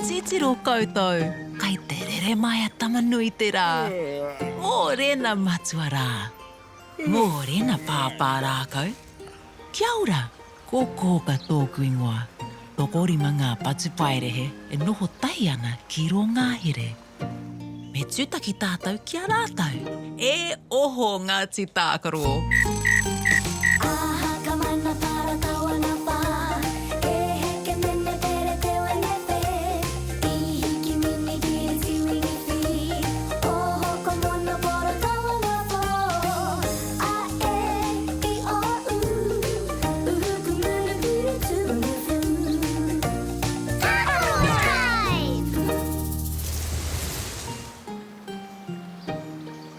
Titiro koutou, kai te rere mai a Tama-nui-te-rā. Mōrena matua rā. Mōrena pāpā rākau. Kia ora, ko Kōka tōku ingoa. Tokorima ngā patupaiarehe e noho tahi ana ki rō ngahere. Me tūtaki tātou ki a rātou. E oho Ngāti Tākaro!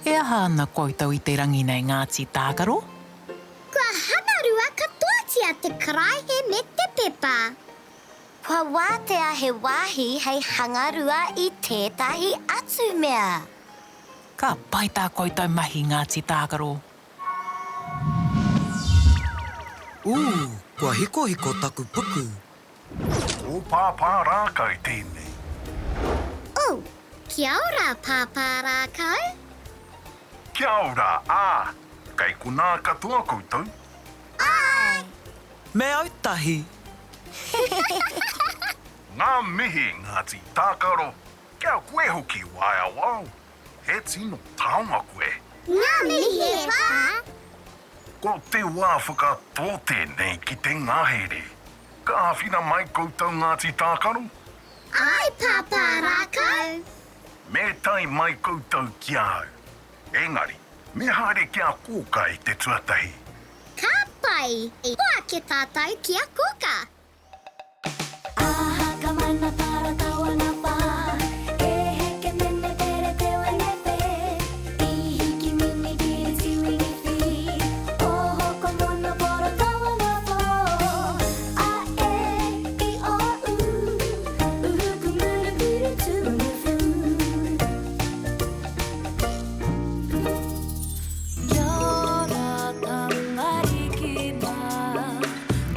E aha ana koutou i te rangi nei Ngāti Tākaro? Kua hangarua katoatia te karaehe me te pepa. Kua wātea he wāhi hei hangarua i tētahi atu mea. Ka pai tā koutou mahi Ngāti Tākaro. Ū, kua hikohiko taku puku. Ko Pāpā Rākau tēnei. Oh, kia ora Pāpā Rākau. Kia ora, ā, kei konā katoa koutou? Āe! Me autahi! Ngā mihi Ngāti Tākaro, kia koe hoki Waeawao. He tino taonga koe. Ngā mihi e whā! Ko te wā whakatō tēnei ki te ngahere. Ka āwhina mai koutou Ngāti Tākaro? Āe Pāpā Rākau! Me tae mai koutou ki a au. Engari, me haere ki a Kōka i te tuatahi. Ka pai! Hoake tātou ki a Kōka! Kia ora tamariki mā,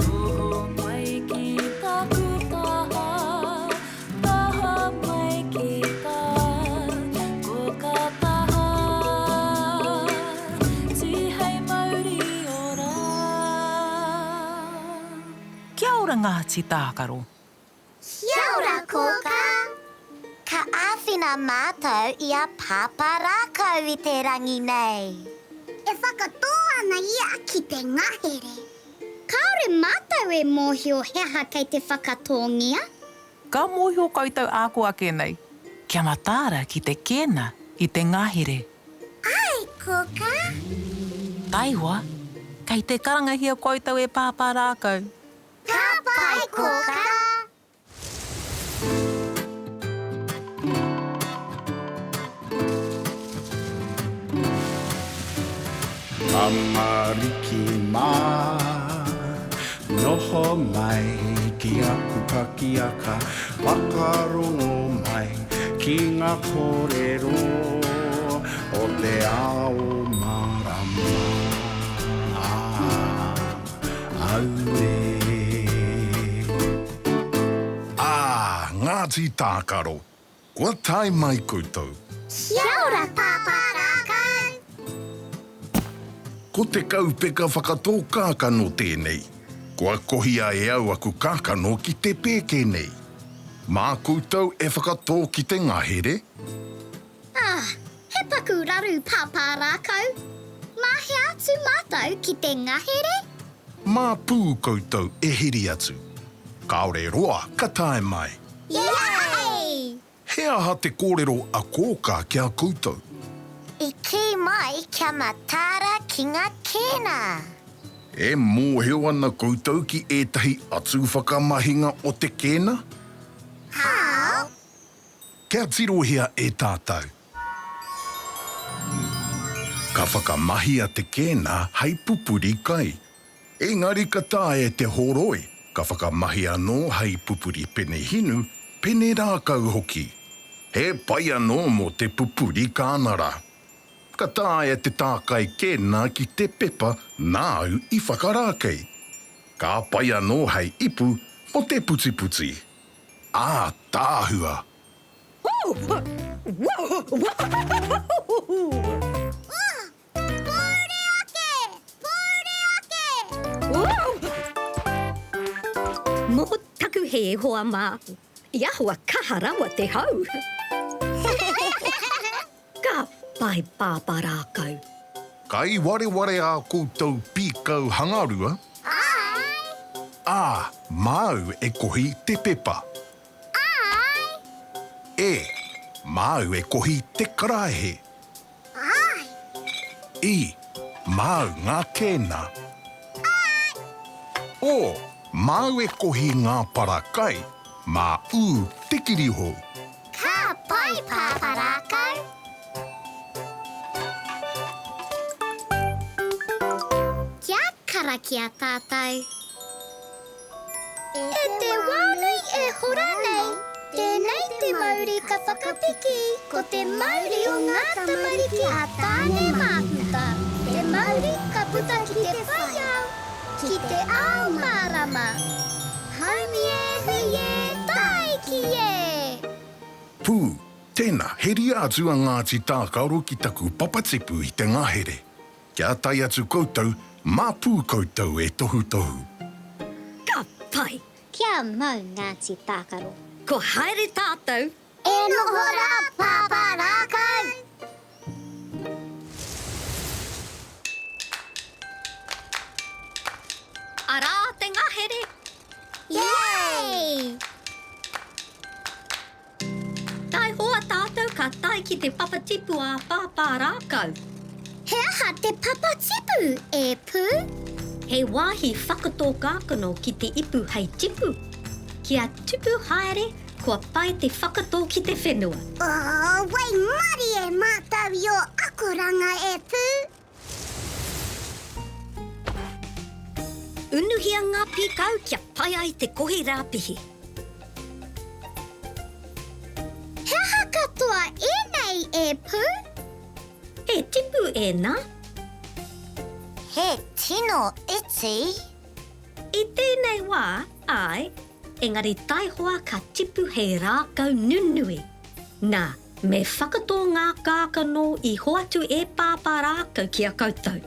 noho mai ki taku taha, taha mai ki tā koka taha, tihei mauri ora. Kia ora Ngāti Tākaro. Kia ora Kōkā! Ka āwhina mātou i a Pāpā Rākau i te rangi nei. E whakatō ana ia ki te ngahere. Kāore mātou e mōhio he aha kei te whakatōngia. Ka mōhio koutou āko ake nei. Kia mataara ki te kēna i te ngahere. Āe, Kōkā! Taihoa, kei te karangahia koutou e Pāpā Rākau. Ka pai Kōkā! Tamariki mā, noho mai ki aku pakiaka, whakarongo mai ki ngā kōrero o te ao mārama. Auē. Ā, Ngāti Tākaro, kua tae mai koutou. Kia ora Pāpā Rākau! Ko te kaupeka whakatō kākano tēnei. Kua kohia e au aku kākano ki te pēke nei. Mā koutou e whakatō ki te ngahere? Ah, he paku raru Pāpā Rākau. Mā hea atu mātou ki te ngahere? Mā pū koutou e heri atu. Kāore roa ka tae mai. Yay! He aha te kōrero a Kōkā ki a koutou? I kī mai kia mataara ki ngā kēnā. E mōhio ana koutou ki ētahi atu whakamahinga o te kēnā? Kāo. Kia tirohia e tātou. Ka whakamahia te kēnā hei pupuri kai. Engari ka taea te horoi, ka whakamahi anō hei pupuri pene hinu, pene rākau hoki. He pai anō mō te pupuri kānara. Ka taea te tākai kēnā ki te pepa nāu i whakarākei. Ka pai anō hei ipu mō te putiputi. Ātaahua! Pōuri ake! Pōuri ake! Mō taku hē, hoa mā, i ahua kaha rawa te hau. Ka pai Pāpā Rākau. Kai wareware ā koutou pīkau hangarua? Āe! Ā, māu e kohi te pepa. Āe! E, māu e kohi te karaehe. Āe! I, māu ngā kēna. Āe! O, māu e kohi ngā para kai, mā ū te kirihou. Ka pai, Pāpā Rākau! Kia karakia tātou. E te wānui e hora nei, tēnei te mauri ka whakapiki, ko te mauri o ngā tamariki a Tāne Māhuta, te mauri ka puta ki te whai ao, ki te ao mārama. Haumi e, hui e, tāiki e! Pū, tēnā, heria atu a Ngāti Tākaro ki taku papatipu i te ngahere. Kia tae atu koutou, mā pū koutou e tohutohu. Ka pai! Kia mau Ngāti Tākaro. Ko haere tātou! E noho rā Pāpā Rākau! Arā te ngahere! Yay! Taihoa tātou ka tae ki te papatipu a Pāpā Rākau. He aha te papatipu, e Pū? He wāhi whakatō kākano ki te ipu hei tipu. Kia tupu haere, kua pai te whakatō ki te whenua. Oh, waimarie mātou i ō akoranga, e Pū! Unuhia ngā pīkau kia pai ai te kohi rāpihi. He aha katoa ēnei, e Pū? He tipu ēnā. He tino iti. I tēnei wā, āe, engari taihoa ka tipu he rākau nunui. Nā, me whakatō ngā kākano i hoatu e Pāpā Rākau ki a koutou.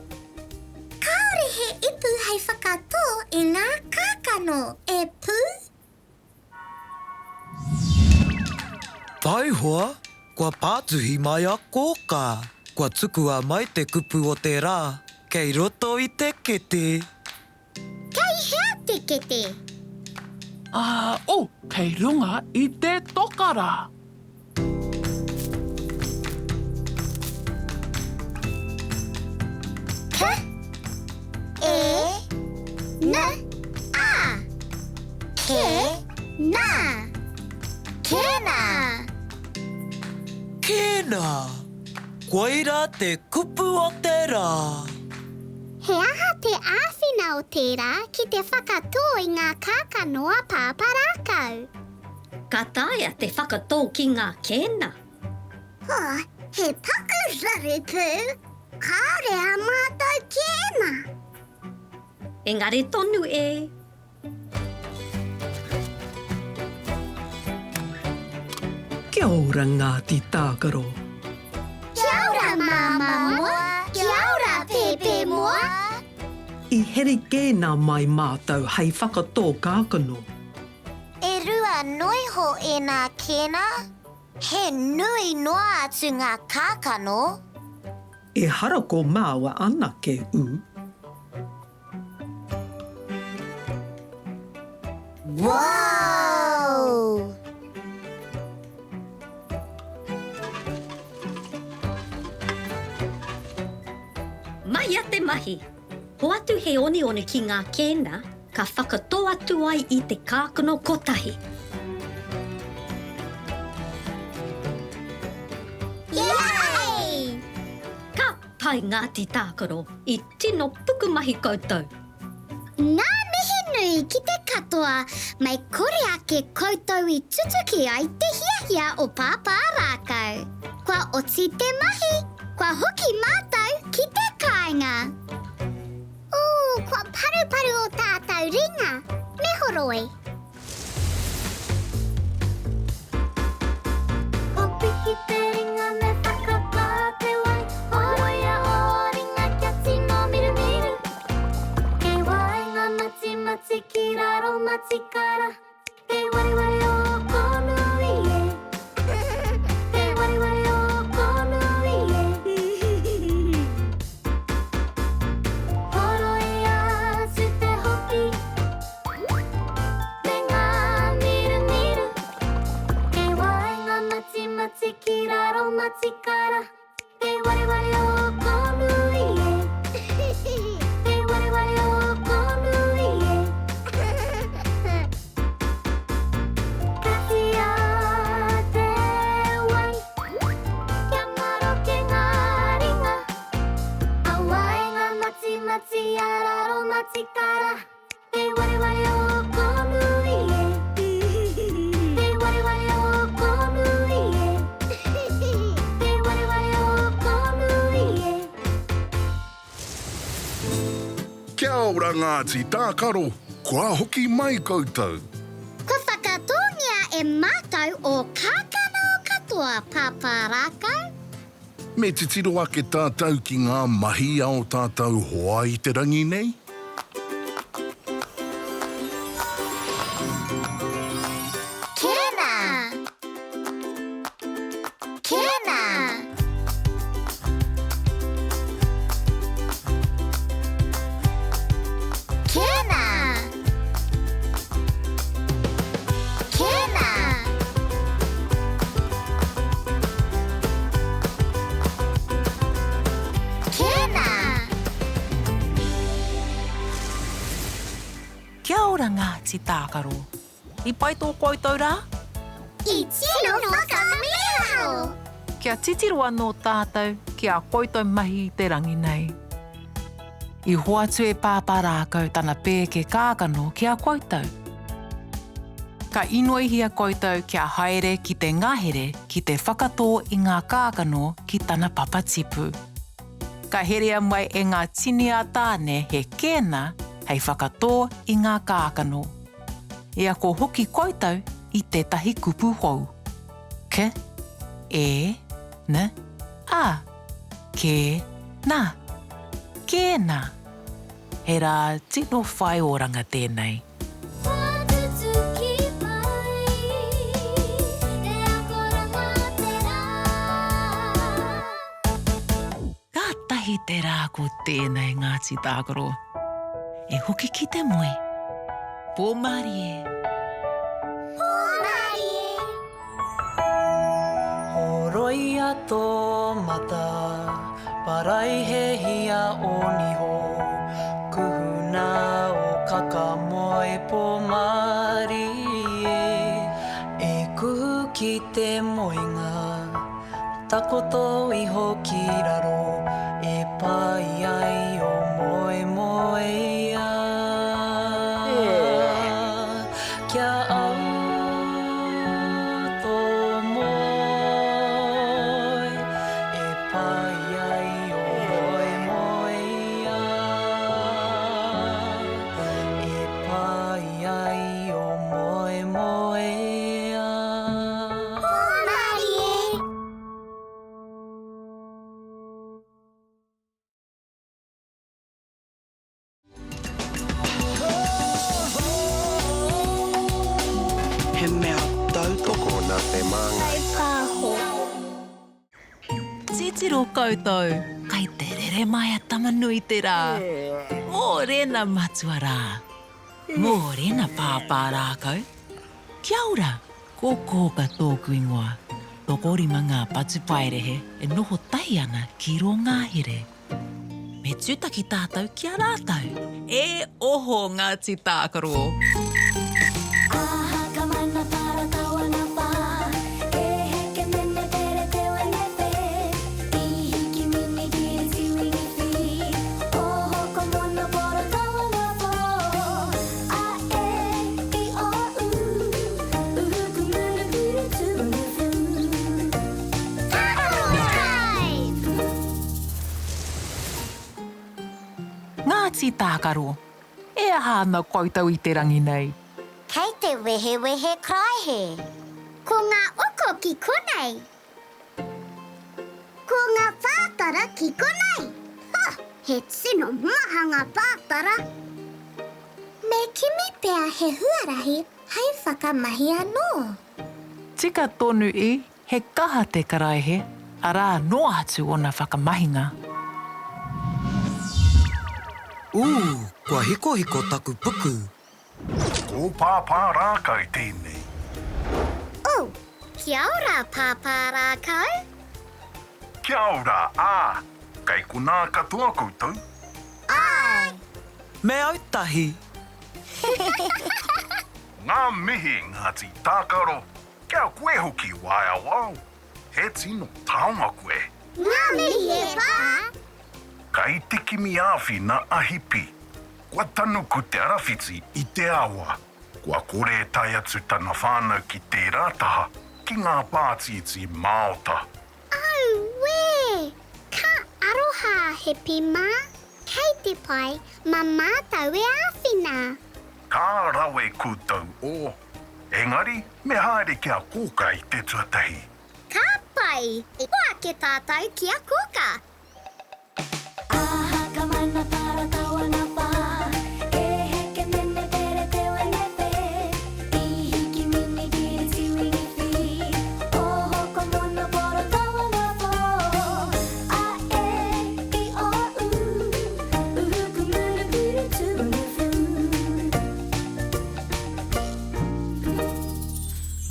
Kāore he ipu hei whakatō i ngā kākano, e Pū? Taihoa, kua pātuhi mai a Kōkā. Kua tukua mai te kupu o te rā, kei roto i te kete. Kei hea te kete? Ā, oh, kei runga i te toka rā. K E N A Ke Na Kena. Kena! Koirā te kupu o te rā. He aha te āwhina o tērā ki te whakatō i ngā kākano a Pāpārākau? Ka taea te whakatō ki ngā kēna. Oh, he paku raru pū! Kāore ā mātou kēna! Engari tonu e. Kia ora Ngāti Tākaro. Kia ora Māmā Moa, kia ora Pēpē Moa. I heri kēnā mai mātou hei whakatō kākano. E rua noiho ēnā kēnā, he nui noa atu ngā kākano. Ehara ko māua anake, ū. Wow! Mahia te mahi! Hoatu he oneone ki ngā kēna, ka whakatō atu ai i te kākano kotahi. Yay! Ka pai Ngāti Tākaro, i tino pukumahi koutou. Ngā mihi nui ki te katoa, mei kore ake koutou i tutuki ai te hiahia o Pāpā Rākau. Kua oti te mahi, kua hoki mātou ki te kāinga. Ooh, kua paruparu o tātou ringa, me horoi. matikara Te wareware o Kōnui e Te wareware o Kōnui e Katia te wai Kia maroke ngā ringa Awaenga matimati a raro matikara Te wareware o Kōnui e Te wareware o Kōnui e Te wareware o Kōnui e. Kia ora Ngāti Tākaro, kua hoki mai koutou. Kua whakatōngia e mātou ō kākano katoa, Pāpā Rākau. Me titiro ake tātou ki ngā mahi a ō tātou hoa i te rangi nei? Kēnā! Kēnā! Kēnā! Kēnā! Kēnā! Kia ora Ngāti Tākaro. I pai tō koutou rā? I tino whakamīharo! Kia titiro anō tātou ki ā koutou mahi i te rangi nei. I hoatu e Pāpā Rākau tana pēke kākano ki a koutou. Ka inoihia koutou kia haere ki te ngahere ki te whakatō i ngā kākano ki tana papa tipu. Ka herea mai e ngā tini a Tāne he kēna hei whakatō i ngā kākano. I ako hoki koutou i tētahi kupu hou. K, E, N, A. Kē nā. Kē nā. He rā tino whai oranga tēnei. Kua tutuki mai te akoranga te rā. Kātahi te rā ko tēnei Ngāti Tākaro. E hoki ki te moe. Pō mārie. Pō mārie. Horoia tō mata, paraihehia ō niho, Kuhuna ō kakamoe pō mārie, E kuhu ki te moenga, takoto iho ki raro, E pai ai ō moemoeā. Kia au tō moe e pai ai ō moemoeā, e pai ai ō moemoeā. Hōmarie! He mea tautoko nā te Māngai. Kaipāho. Titiro koutou, kai te rere mai a Tama-nui-te-rā. Mōrena matua rā. Mōrena pāpā rākau. Kia ora, ko Kōka tōku ingoa. Tokorima ngā patupaiarehe e noho tahi ana ki rō ngahere. Me tūtaki tātou ki a rātou. E oho Ngāti Tākaro! Aha ka mana para tawana pa E heke mene pere te wene pe I hiki mini giri tiwini fi Oho ko mono poro tawana po A e i o u Uhu ku munu kuru tuwanu fu Tākaro Time! Ngāti Tākaro, e aha ana koutou i te rangi nei? Kei te wehewehe karaehe. Ko ngā oko ki konei. Ko ngā pātara ki konei. Ha! He tino maha ngā pātara. Me kimi pea he huarahi hei whakamahi anō. Tika tonu i He kaha te karaehe, arā noa atu ōna whakamahinga. Ū, kua hikohiko taku puku. Ko Pāpā Rākau tēnei. Oh, kia ora Pāpā Rākau. Kia ora, ā, kei konā katoa koutou? Āe! Me autahi! Ngā mihi Ngāti Tākaro, kia koe hoki Waeawao, he tino taonga koe. Ngā mihi e pā! Kai te kimi āwhina a Hipi. Kua tanuku te arawhiti i te awa. Kua kore e tae atu tana whānau ki tērā taha, ki ngā pātītī māota. Auē! Ka aroha a Hipi mā. Kei te pai, mā mātou e āwhina. Ka rawe koutou o. Engari, me haere ki a Kōka i te tuatahi. Ka pai! Hoake tātou ki a Kōka.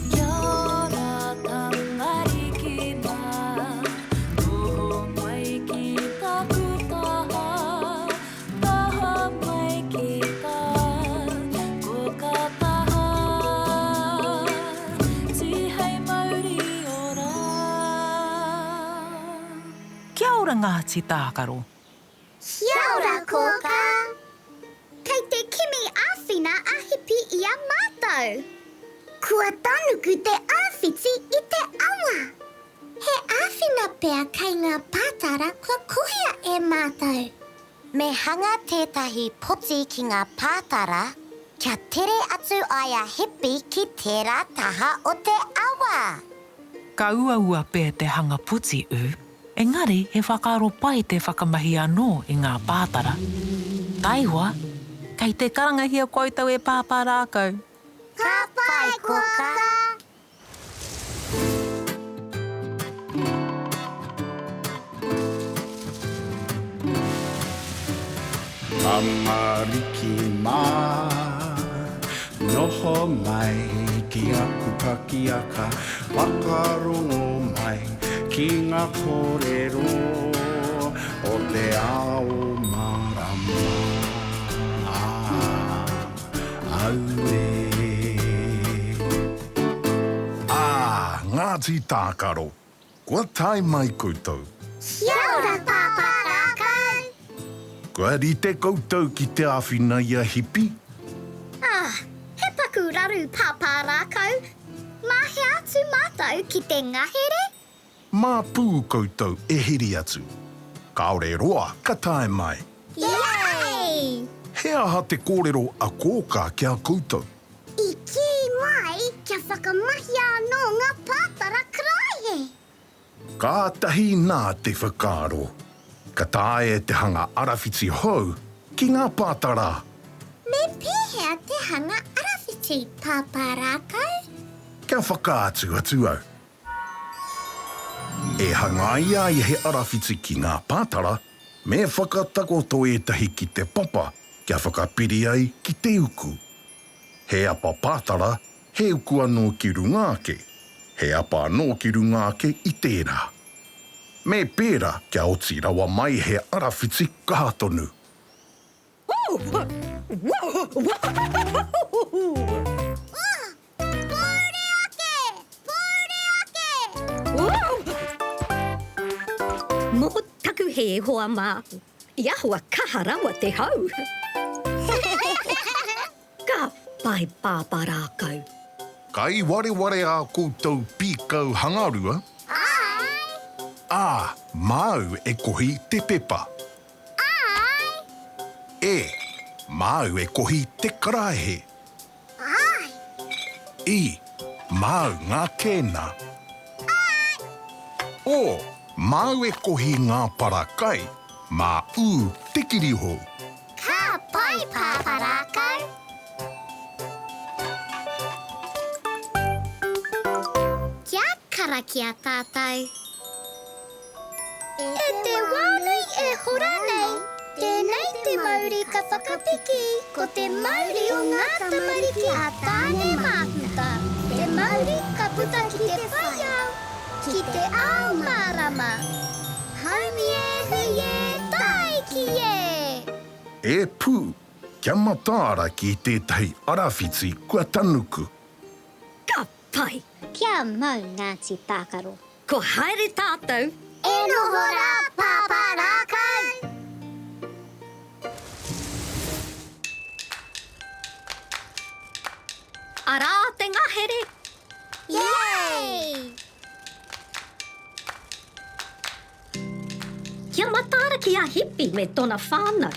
Kia ora tamariki mā, noho mai ki taku taha, taha mai ki tā koka taha, tihei mauri ora. Kia ora Ngāti Tākaro. Kia ora Kōkā! Kei te kimi āwhina a Hipi i a mātou. Kua tanuku te āwhiti i te awa. He āwhina pea kei ngā pātara kua kohia e mātou. Me hanga tētahi poti ki ngā pātara kia tere atu ai a Hipi ki tērā taha o te awa. Ka uaua pea te hanga poti ū, engari he whakaaro pai te whakamahi anō i ngā pātara. Taihoa, kei te karangahia koutou e Pāpā Rākau. Ka pai, Kōkā! Tamariki mā, noho mai ki aku pakiaka, whakarongo mai ki ngā kōrero o te ao mārama. Auē. Ā, Ngāti Tākaro, Kua tae mai koutou. Kia ora Pāpā Rākau! Kua rite koutou ki te āwhina i a Hipi? Ah, he paku raru Pāpā Rākau. Mā hea atu mātou ki te ngahere? Mā pū koutou e heri atu. Kāore roa ka tae mai. Yay! He aha te kōrero a Kōkā ki a koutou? I kī mai kia whakamahia anō ngā pātara karaehe. Kātahi nā te whakaaro, ka taea te hanga arawhiti hou ki ngā pātara. Me pēhea te hanga arawhiti, Pāpā Rākau? Kia whakaatu atu au. E hangaia ai he arawhiti ki ngā pātara, me whakatakoto ētahi ki te papa kia whakapiri ai ki te uku. He apa pātara, he uku anō ki runga ake, he apa anō ki runga ake i tērā. Me pērā kia oti rawa mai he arawhiti kaha tonu. Pōuri ake! Pōuri ake! Mō taku hē, hoa mā, i ahua kaha rawa te hau. Ka pai Pāpā Rākau. Kai wareware ā koutou pīkau hangarua? Āe! Ā, māu e kohi te pepa. Āe! E, māu e kohi te karaehe. Āe! I, māu ngā kēna. Āe! O, māu e kohi ngā para kai, mā ū te kirihou. Ka pai, Pāpā Rākau! Kia karakia tātou. E te wā nui e hora nei, tēnei te mauri ka whakapiki, ko te mauri o ngā tamariki a Tāne Māhuta, te mauri ka puta ki te whai ao, ki te ao mārama. Haumi e, hui e, tāiki e! E Pū, kia mataara ki tētahi arawhiti kua tanuku. Ka pai! Kia mau Ngāti Tākaro. Ko haere tātou! E noho rā Pāpā Rākau! Arā te ngahere! Yay! Kia mataara ki a Hipi me tona whānau.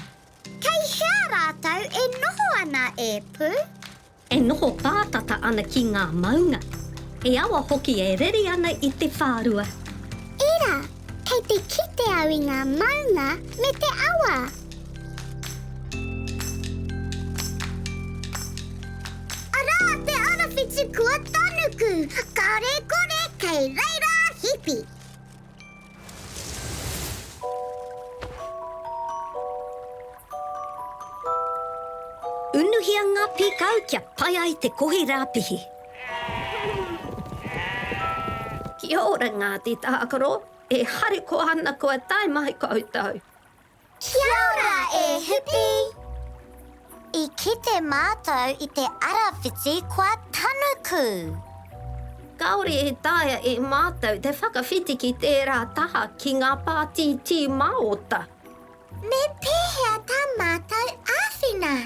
Kei hea rātou e noho ana e Pū? E noho pātata ana ki ngā maunga. He awa hoki e rere ana i te whārua. Ērā, kei te kite au i ngā maunga me te awa. Arā te arawhiti kua tanuku, kāre kore kei reira a Hipi. Unuhia ngā pīkau kia pai ai te kohi rāpihi. Kia ora Ngāti Tākaro, e harikoa ana kua tae mai koutou. Kia ora e Hipi! I kite mātou i te arawhiti kua tanuku. Kāore e taea e mātou te whakawhiti ki tērā taha ki ngā pātītī māota. Me pēhea tā mātou āwhina?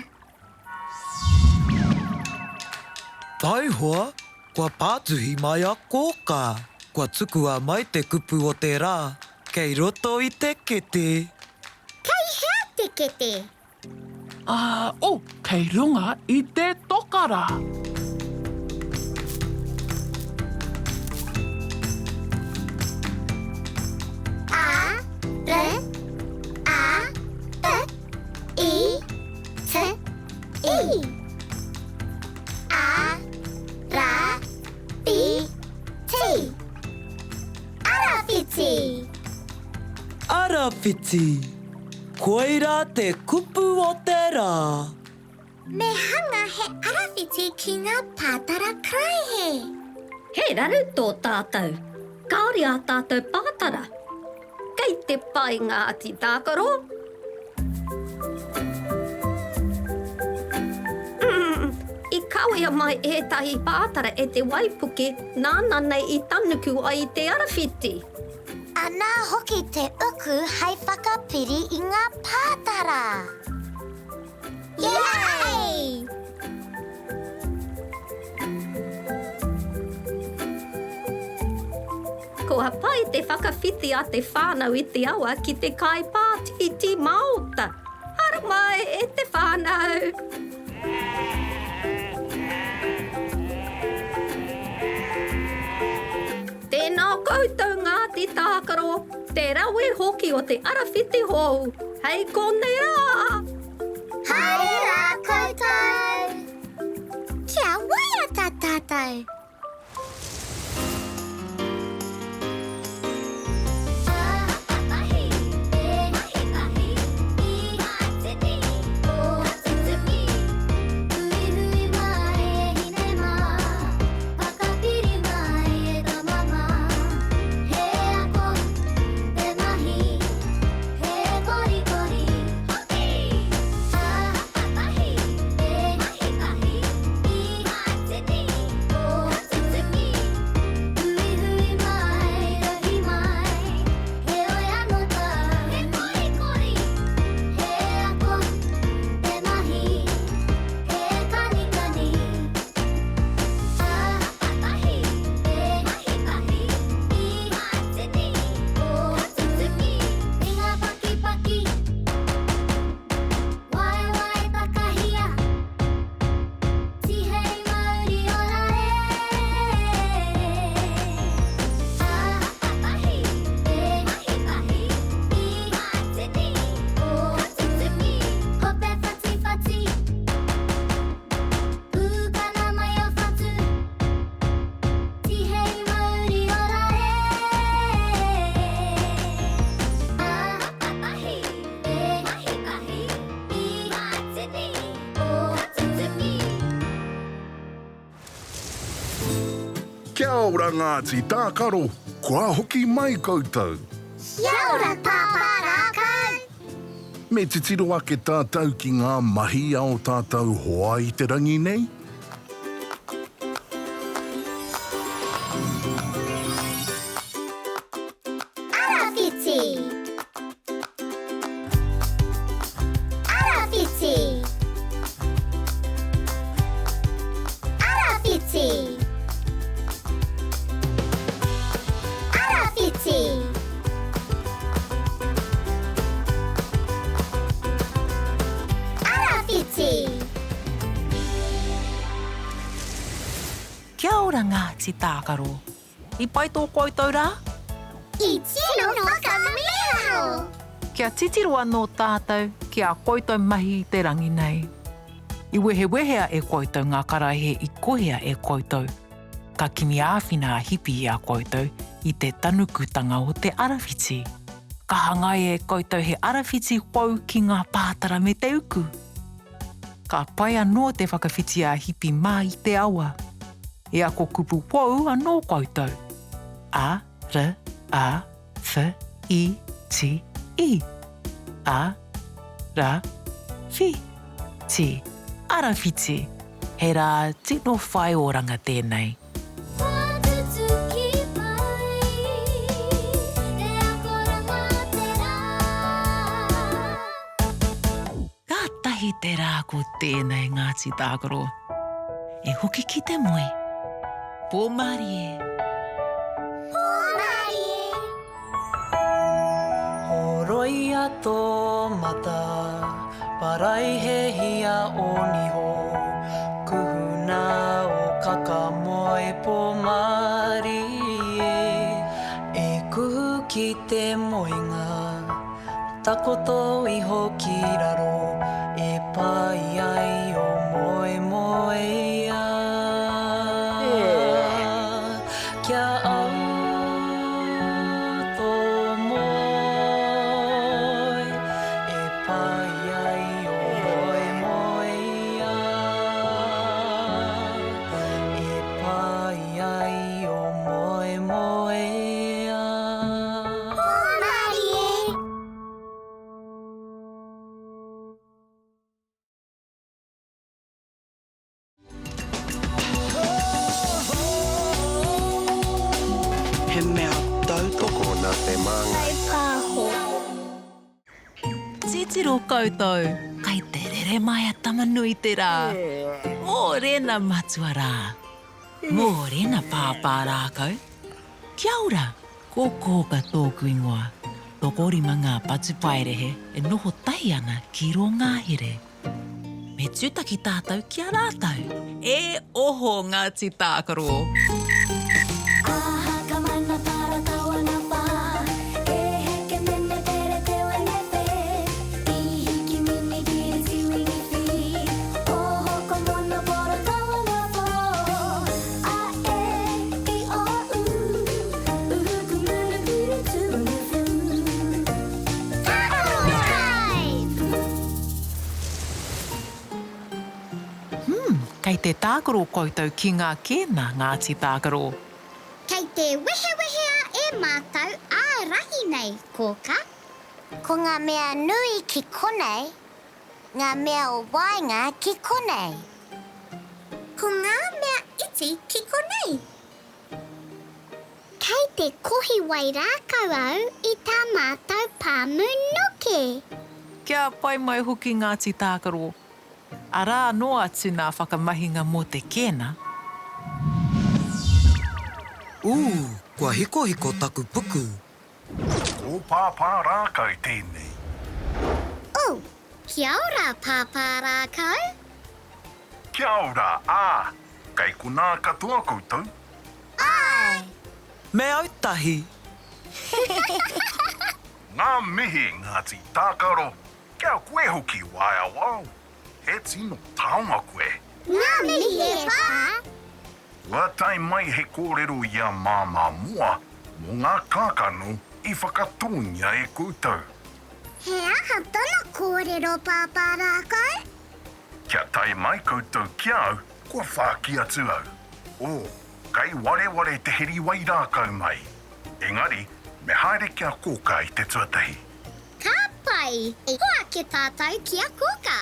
Taihoa, kua pātuhi mai a Kōkā. Kua tukua mai te kupu o te rā, kei roto i te kete. Kei hea te kete? Ā, oh, kei runga i te toka rā. A, R, A, P, I, T, I. A, R, B, T. Arawhiti! Arawhiti! Koirā te kupu o te rā. Me hanga he arawhiti ki ngā pātara karaehe. He raru tō tātou. Kāore ā tātou pātara. Kei te pai ngā ati tākaro. Umm, i kawea mai ētahi pātara e te waipuke nāna nei i tanuku ai i te arawhiti. Anā hoki te uku hei whakapiri i ngā pātara. Yay! Kua pai te whakawhiti a te whānau i te awa ki te kai pātītī māota. Haramai e te whānau! Tēnā koutou Ngāti Tākaro, te rawe hoki o te arawhiti hou, hei konei rā! Haere rā koutou! Kia waiata tātou! Kia ora Ngāti Tākaro, kua hoki mai koutou. Kia ora Pāpā Rākau! Me titiro ake tātou ki ngā mahi a ō tātou hoa i te rangi nei? Arawhiti! Arawhiti! Arawhiti! Arawhiti! Arawhiti! Kia ora Ngāti Tākaro. I pai tō koutou rā? I tino whakamīharo! Kia titiro anō tātou ki ā koutou mahi i te rangi nei. I wehewehea e koutou ngā karaehe i kohia e koutou. Ka kimi āwhina a Hipi i a koutou i te tanukutanga o te arawhiti. Ka hangaia e koutou he arawhiti hou ki ngā pātara me te uku. Ka pai anō te whakawhiti a Hipi mā i te awa. E ako kupu hou anō koutou. A, R, A, Wh, I, T, I. A, ra, whi, ti. Arawhiti. He rā tino whai oranga tēnei. Kua tutuki mai te akoranga te rā. Kātahi te rā ko tēnei Ngāti Tākaro. E hoki ki te moe. Pō mārie. Pō mārie. Horoia tō mata, paraihehia ō niho, kuhuna ō kakamoe pō mārie, e kuhu ki te moenga. Takoto iho ki raro e pai ai o moemoeā. Kia au tō moe e pai ai o moemoeā. E pai ai o moemoeā. Hōmarie! He mea tautoko nā te Māngai. Pāho. Titiro koutou, kai te rere mai a Tama-nui-te-rā. Mōrena matua rā. Mōrena pāpā rākau. Kia ora! Ko Kōka tōku ingoa. Tokorima ngā patupaiarehe e noho tahi ana ki rō ngahere. Me tūtaki tātou ki a rātou. E oho Ngāti Tākaro! Aha ka mana para tawana pa E heke mene tere te wene pe I hiki mini kiri tiwini fi Oho ko mono poro tawana po A e i o u Hmm, kei te tākaro koutou ki ngā kēna Ngāti Tākaro. Kei te wehewehea e mātou ā-rahi nei, Kōka. Ko ngā mea nui ki konei, ngā mea o waenga ki konei. Ko ngā mea iti ki konei. Kei te kohi wairākau au i tā mātou pāmu noke. Kia pai mai hoki Ngāti Tākaro. Arā noa atu nā whakamahinga mō te kēna. Ū, kua hikohiko taku puku. Ko Pāpā Rākau tēnei. Oh, kia ora Pāpā Rākau. Kia ora, ā, kei konā katoa koutou. Āe! Me au tahi! Ngā mihi Ngāti Tākaro, kia koe hoki Waeawao, he tino taonga koe. Ngā mihi e pā! Kua tae mai he kōrero i a Māmā Moa mō ngā kākano i whakatōngia e koutou. He aha tana kōrero Pāpā Rākau? Kia tae mai koutou ki a au, kua whāki atu au. Oh, kei wareware te heri wairākau mai. Engari, Me haere ki a Kōkā i te tuatahi. Ka pai! Hoake tātou ki a Kōkā.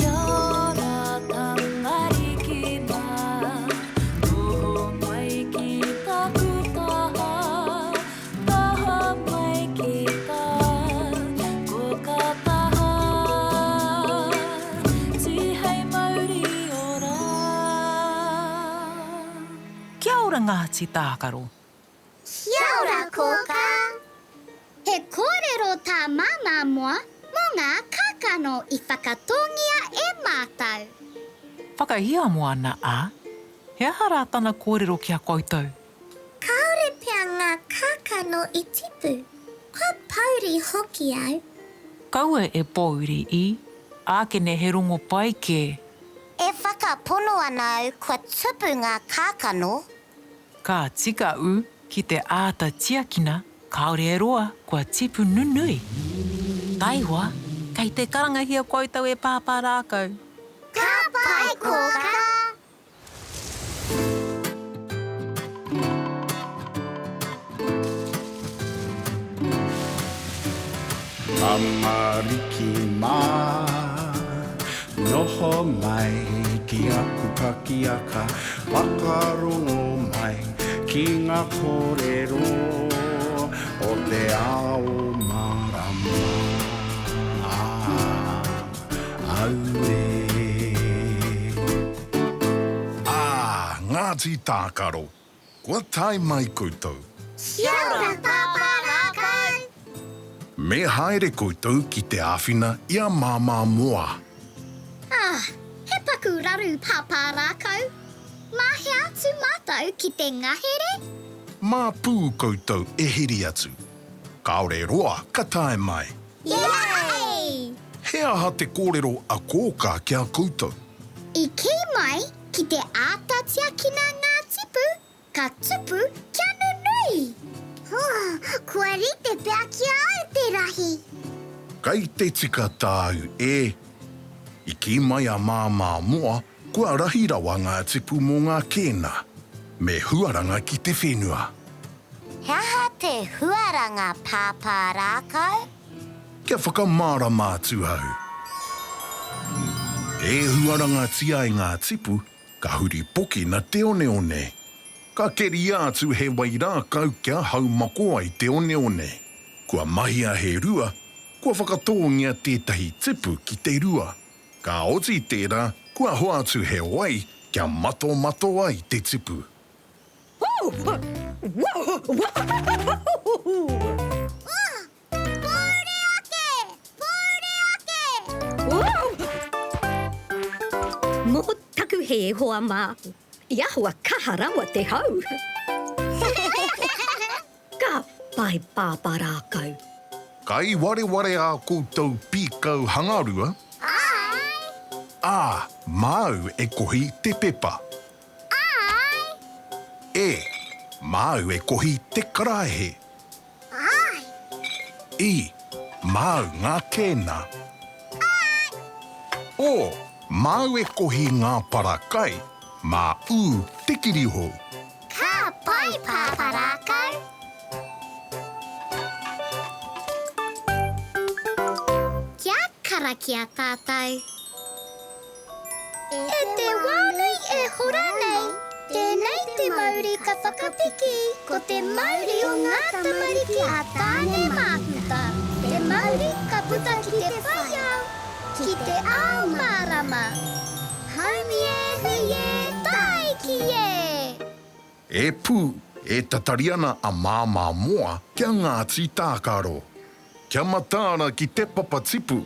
Kia ora tamariki mā, noho mai ki taku taha, taha mai ki tā koka taha, tihei mauri ora. Kia ora Ngāti Tākaro. Kia ora Kōkā! He kōrero tā Māmā Moa mō ngā kākano i whakatōngia e mātou. Whakahiamo ana a, he aha rā tana kōrero ki a koutou? Kāore pea ngā kākano i tipu. Kua pōuri hoki au. Kaua e pōuri i, ākene he rongo pai kē. E whakapono ana au kua tupu ngā kākano. Ka tika ū ki te āta tiakina, kāore e roa kua tipu nunui. Taihoa, kei te karangahia koutou e Pāpā Rākau. Ka pai kōkā! Tamariki mā, noho mai ki aku pakiaka, whakarongo mai ki ngā kōrero o te ao mārama. Auē. Ā, Ngāti Tākaro, Kua tae mai koutou. Kia ora Pāpā Rākau! Me haere koutou ki te āwhina i a Māmā Moa. Ah, he paku raru Pāpā Rākau. Mā hea atu mātou ki te ngahere? Mā Pū koutou e heri atu. Kāore roa ka tae mai. Yay! He aha te kōrero a Kōkā ki a koutou? I kī mai ki te āta tiakina ngā tipu, ka tupu kia nunui. Oh, kua rite pea ki a au te rahi. Kei te tika tāu, e. I kī mai a Māmā Moa kua rahi rawa ngā tipu mō ngā kēna. Me huaranga ki te whenua. He aha te huaranga pāpā rākau? Kia whakamārama atu au. E huarangatia ai ngā tipu, ka huri pokina te oneone. Ka keria atu he wairākau kia haumako ai te oneone. Kua mahia he rua, kua whakatōngia tētahi tipu ki te rua. Ka oti tērā, kua hoatu he wai kia matomato ai te tipu. Pōuri ake! Pōuri ake! Mō taku hē, hoa mā, i ahua kaha rawa te hau. Ka pai Pāpā Rākau. Kai wareware ā koutou pīkau hangarua? Āe! Ā, māu e kohi te pepa. Āe! E, māu e kohi te karaehe. Āe! I, māu ngā kēna. Āe! O, māu e kohi ngā para kai, mā ū te kirihou. Ka pai Pāpā Rākau! Kia karakia tātou. E te wānui e hora nei, tēnei te mauri ka whakapiki, ko te mauri o ngā tamariki a Tāne Māhuta, te mauri ka puta ki te whai ao, ki te ao mārama. Haumi e, hui e, tāiki e! E pū, e tatari ana a Māmā Moa kia Ngāti Tākaro. Kia mataara ki te papatipu.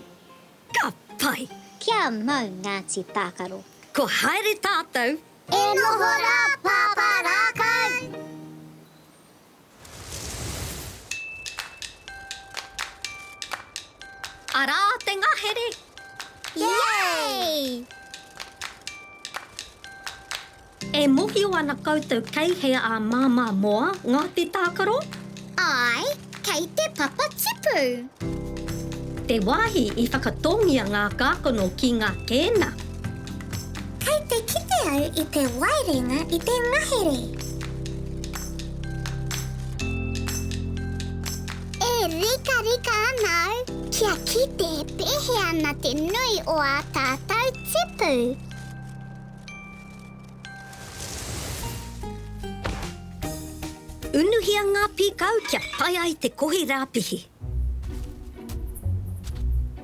Ka pai! Kia mau Ngāti Tākaro. Ko haere tātou! E noho rā Pāpā Rākau! Arā te ngahere! Yay! E mohio ana koutou kei hea a Māmā Moa ngā te tākaro? Āe, kei te papa tipu. Te wāhi i whakatōngia ngā kākano ki ngā kēna. Kei te kite au i te waerenga i te ngahere. E rikarika ana au kia kite e pēhea ana te nui o ā tātou tipu. Unuhia ngā pīkau kia pai ai te kohi rāpihi.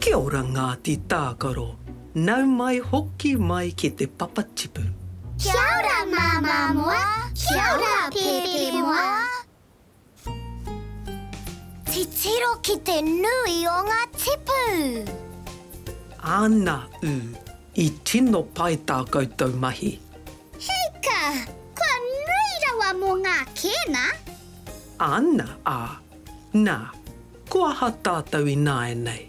Kia ora Ngāti Tākaro, nau mai hoki mai ki te papa tipu. Kia ora Māmā Moa, kia ora Pēpē Moa. Titiro ki te nui o ngā tipu! Ana ū, i tino pai tā koutou mahi. Hika! Kua nui rawa mō ngā kēna! Ana ā, nā, ko aha tātou ināianei?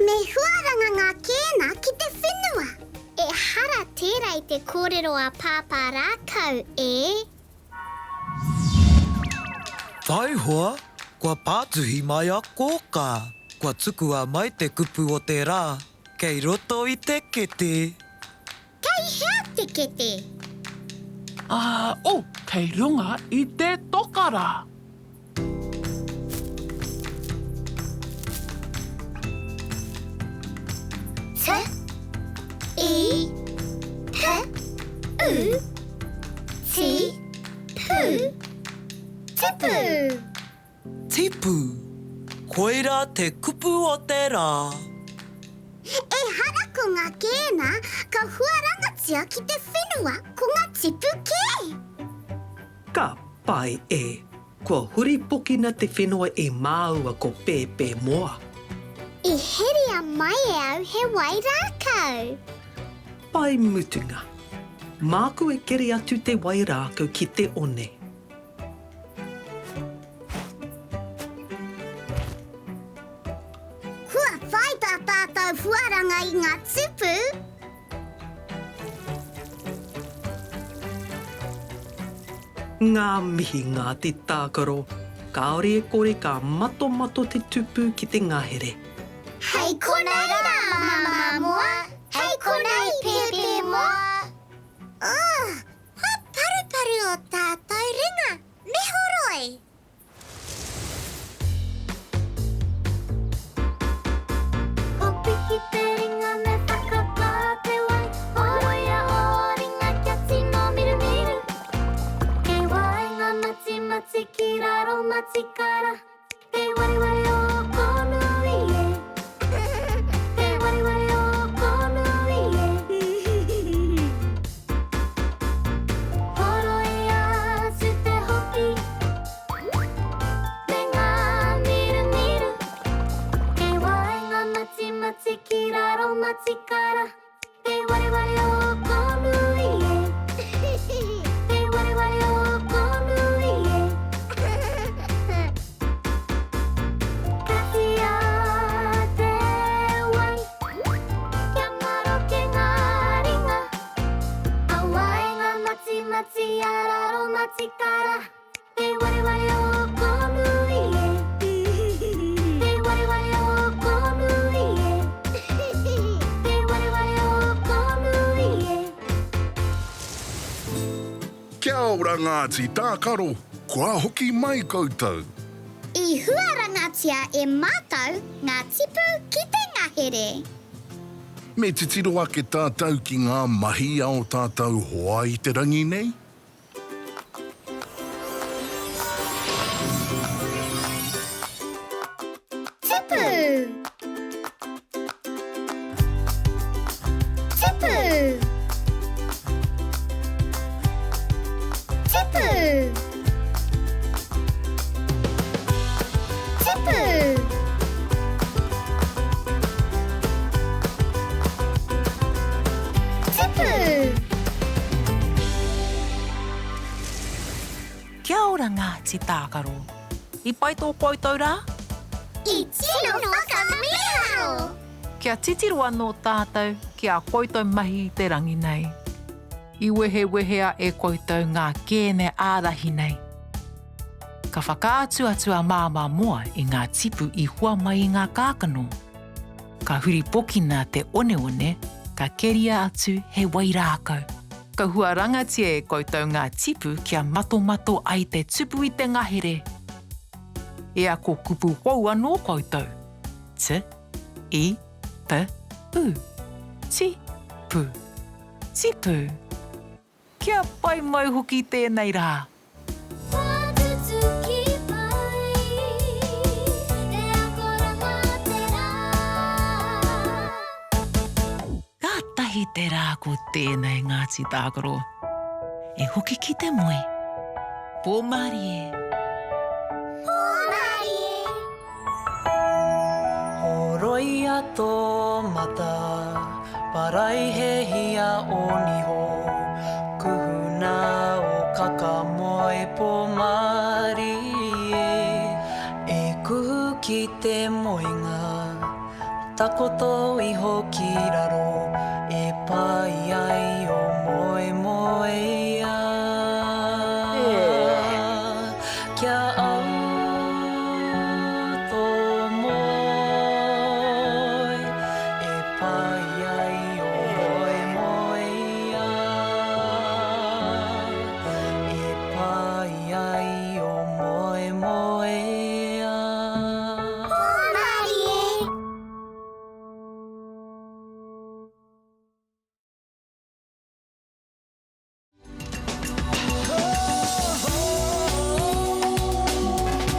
Me huaranga ngā kēna ki te whenua! Ehara tērā i te kōrero a Pāpā Rākau, e! Taihoa, kua pātuhi mai a Kōkā, kua tukua mai te kupu o te rā, kei roto i te kete. Kei hea te kete? Ā, oh, kei runga i te toka rā. T, I, P, U, T, P, Tipu! Tipu! Koirā te kupu o te rā. Ehara ko ngā kēna ka huarangatia ki te whenua ko ngā tipu kē! Ka pai e. Kua huripokina te whenua e māua ko Pēpē Moa. I heria mai e au he wai rākau. Pai mutunga. Māku e keri atu te wai rākau ki te one. Kua whai tā tātou huaranga i ngā tupu. Ngā mihi Ngāti Tākaro, kāore e kore ka matomato te tupu ki te ngahere. Hei konei rā Māmā Moa, hei konei Pēpē Moa. Oh, kua paruparu o tātou ringa, me horoi! Ko piki te ringa me whakapā te wai Horoia ō ringa kia tino mirumiru Kei waenga matimati ki raro matikara Te wareware o kōnui e Te wareware o kōnui e Horoia atu te hoki Me ngā mirumiru Kei waenga matimati ki raro matikara Te wareware o kōnui e Te wareware o kōnui e Katia te wai Kia maroke ngā ringa A waenga matimati a raro matikara Te wareware o kōnui e Te wareware o kōnui e Te wareware o kōnui e. Kia ora Ngāti Tākaro, kua hoki mai koutou. I huarangatia e mātou ngā tipu ki te ngahere. Me titiro ake tātou ki ngā mahi a o tātou hoa i te rangi nei? Tipu! Tipu! Tipu! Tipu! Tipu! Kia ora Ngāti Tākaro. I pai tō koutou rā? I tino whakamīharo! Kia titiro anō tātou ki ā koutou mahi i te rangi nei. I wehewehea e koutou ngā kēne ārahi nei. Ka whakaatu atu a Māmā Moa i ngā tipu i hua mai i ngā kākano. Ka huripokina te oneone, ka keria atu he wairākau. Ka huarangatia e koutou ngā tipu kia matomato ai te tupu i te ngahere. E ako kupu hou anō koutou. T, I, P, U. Ti, pu. Tipu. Kia pai mai hoki tēnei rā. Kua tutuki mai te akoranga te rā. Kātahi te rā ko tēnei Ngāti Tākaro. E hoki ki te moe. Pō mārie. Pō mārie. Horoia tō mata, paraihehia ō niho, kuhuna ō kaka moe pō mārie, e kuhu ki te moenga, takoto iho ki raro, e pai ai ō moemoeā. Kia au tō moe e pai ai ō moemoeā, e pai ai ō moemoeā. Hōmarie!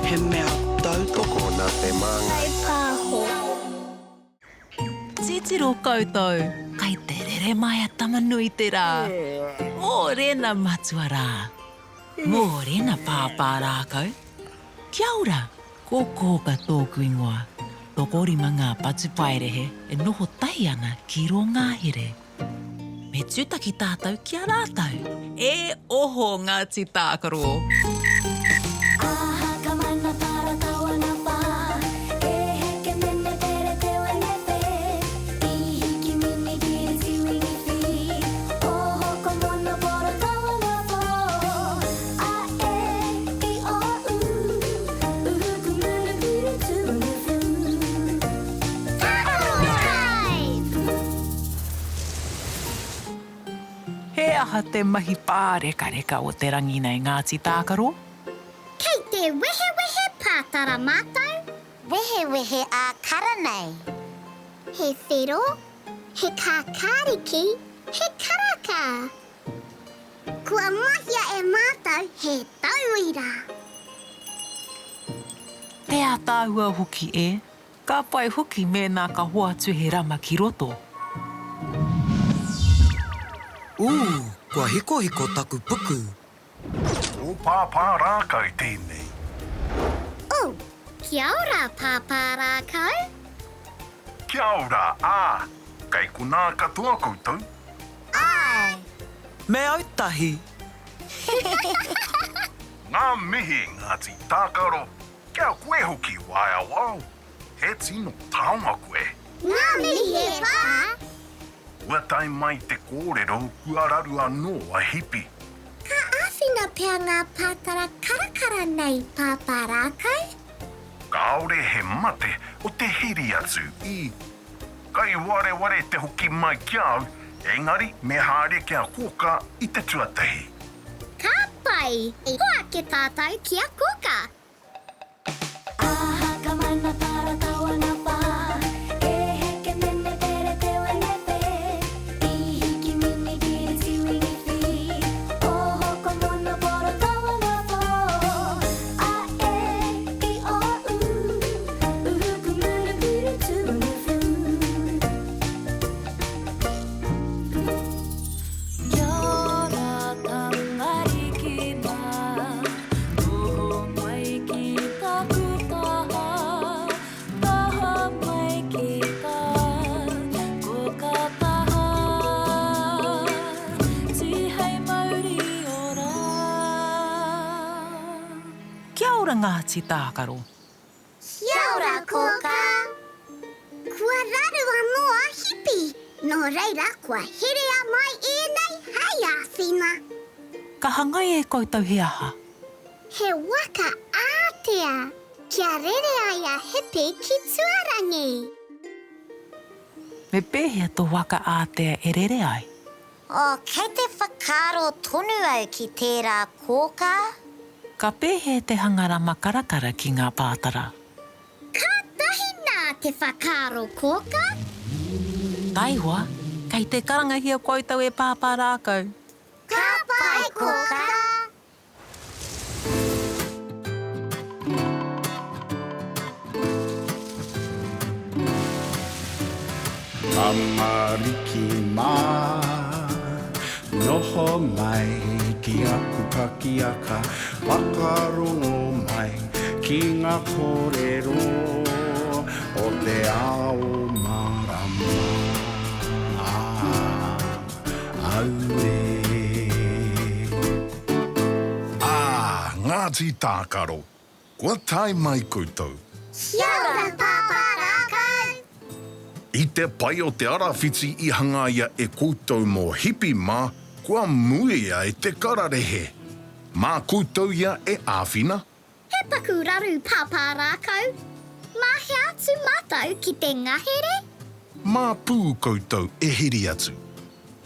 He mea tautoko nā Te Māngai. Kaipāho. Titiro koutou, kai te rere mai a Tama-nui-te-rā. Mōrena matua rā. Mōrena pāpā rākau. Kia ora, ko Kōka tōku ingoa. Tokorima ngā patupaiarehe e noho tahi ana ki rō ngahere. Me tūtaki tātou ki a rātou. E oho Ngāti Tākaro! Aha ka mana para tawana pa E heke mene pere te wene pe I hiki mini giri tiwini fi Oho ko mono poro tawana po A e i o u Uhu ku muru guru tu fu Tākaro Time! He aha te mahi pārekareka o te rangi nei, Ngāti Tākaro? Kei te wehewehe pātara mātou. Wehewehe ā-kara nei. He whero, he kākāriki, he karaka. Kua mahia e mātou he tauira. Te ātaahua hoki, e. Ka pai hoki mēnā ka hoatu he rama ki roto. Ū, kua hikohiko taku puku. Ko Pāpā Rākau tēnei. Oh, kia ora Pāpā Rākau. Kia ora, ā, kei konā katoa koutou? Āe. Me autahi. Ngā mihi, Ngāti Tākaro. Kia koe hoki Waeawao, he tino taonga koe. Ngā mihi e pā! Kua tae mai te kōrero kua raru anō a Hipi. Ka āwhina pea ngā pātara karakara nei Pāpā Rākau? Kāore he mate o te heri atu i. Kai wareware te hoki mai ki a au, engari me haere ki a Kōkā i te tuatahi. Ka pai! Hoake tātou ki a Kōkā! Aha ka mana para tawana pa E heke mene pere te wene pe I hiki mini giri tiwini fi Oho ko mono poro tawana po A e i o u Uhu ku muru guru tu fu Kia ora tamariki mā, noho mai ki taku taha, taha mai ki tā koka taha, tihei mauri ora. Kia ora Ngāti Tākaro. Kia ora Kōkā. Kua raru anō Nō reira kua herea mai ēnei hei āwhina. Ka hangaia e koutou he aha? He waka ātea kia rere ai a Hipi ki tuarangi. Me pēhea tō waka ātea e rere ai? Oh, kei te whakaaro tonu au ki tērā kōkā. Ka pēhea te hanga rama karakara ki ngā pātara? Kātahi nā te whakaaro kōkā. Taihoa, kei te karangahia koutou e Pāpā Rākau. Ka pai kōkā! Tamariki mā, noho mai ki aku pakiaka, whakarongo mai ki ngā kōrero o te ao mārama. Auē. Ā, Ngāti Tākaro, Kua tae mai koutou. Kia ora Pāpā Rākau! I te pai o te arawhiti i hangaia e koutou mō Hipi mā, kua muia e te kararehe. Mā koutou ia e āwhina? He paku raru Pāpā Rākau. Mā hea atu mātou ki te ngahere? Mā pū koutou e heri atu.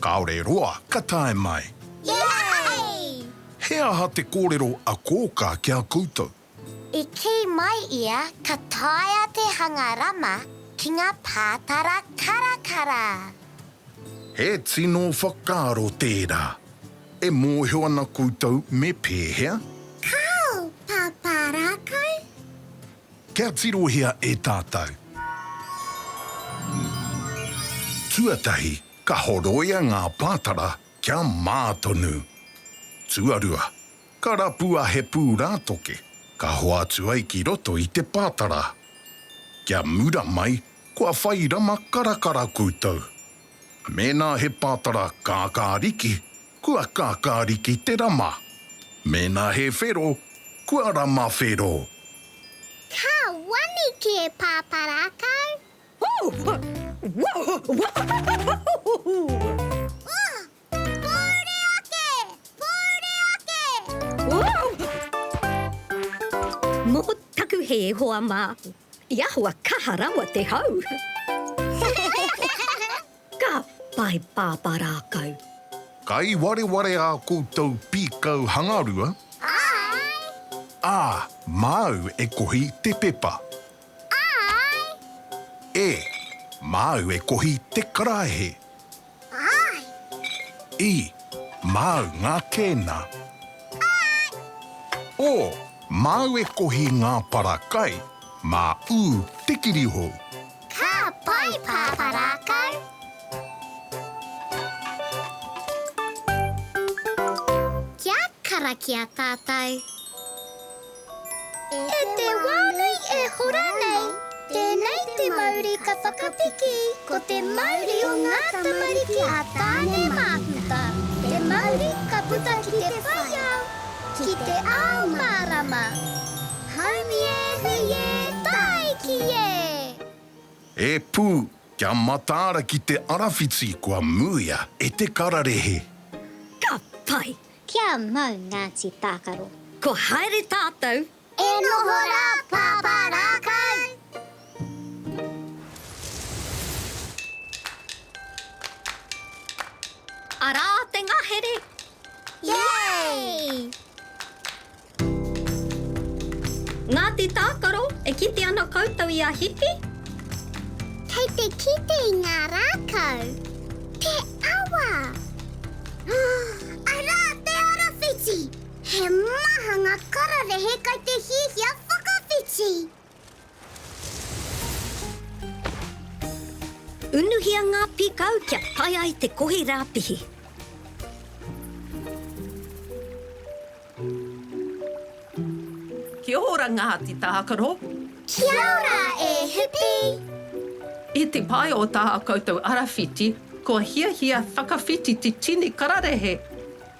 Kāore roa ka tae mai. Yay! He aha te kōrero a Kōkā ki a koutou? I kī mai ia ka taea te hanga rama ki ngā pātara karakara. He tino whakaaro tērā. E mōhio ana koutou me pēhea? Kāo, Pāpā Rākau. Kia tirohia e tātou. Tuatahi, ka horoia ngā pātara kia mā tonu. Tuarua, ka rapua he pūrātoke, ka hoatu ai ki roto i te pātara. Kia mura mai, kua whai rama karakara koutou. Mēnā he pātara kākāriki, kua kākāriki te rama. Mēnā he whero, kua rama whero. Ka wani kē Pāpārākau! Pōuri ake! Pōuri ake! Mō taku hē, hoa mā, i ahua kaha rawa te hau. Ka pai Pāpā Rākau. Kai wareware ā koutou pīkau hangarua? Āe! Ā, māu e kohi te pepa. Āe! E, māu e kohi te karaehe. Āe! I, māu ngā kēna. Āe! O, māu e kohi ngā para kai, mā ū te kirihou. Ka pai, Pāpā Rākau! Kia karakia tātou. E te wā nui e hora nei, tēnei te mauri ka whakapiki, ko te mauri o ngā tamariki a Tāne Māhuta, te mauri ka puta ki te whai ao, ki te ao mārama. Haumi e, hui e, tāiki e! E pū, kia mataara ki te arawhiti kua muia e te kararehe. Ka pai! Kia mau Ngāti Tākaro. Kua haere tātou. E noho rā Pāpā Rākau! Arā te ngahere! Yay! Ngāti Tākaro, e kite ana koutou i a Hipi? Kei te kite i ngā rākau. Te awa! Arā te arawhiti! He maha ngā kararehe kai te hiahia whakawhiti! Unuhia ngā pīkau kia tae ai te kohi rāpihi. Kia ora Ngāti Tākaro. Kia ora e Hipi! I te pai o tā koutou arawhiti, kua hiahia whakawhiti te tini kararehe.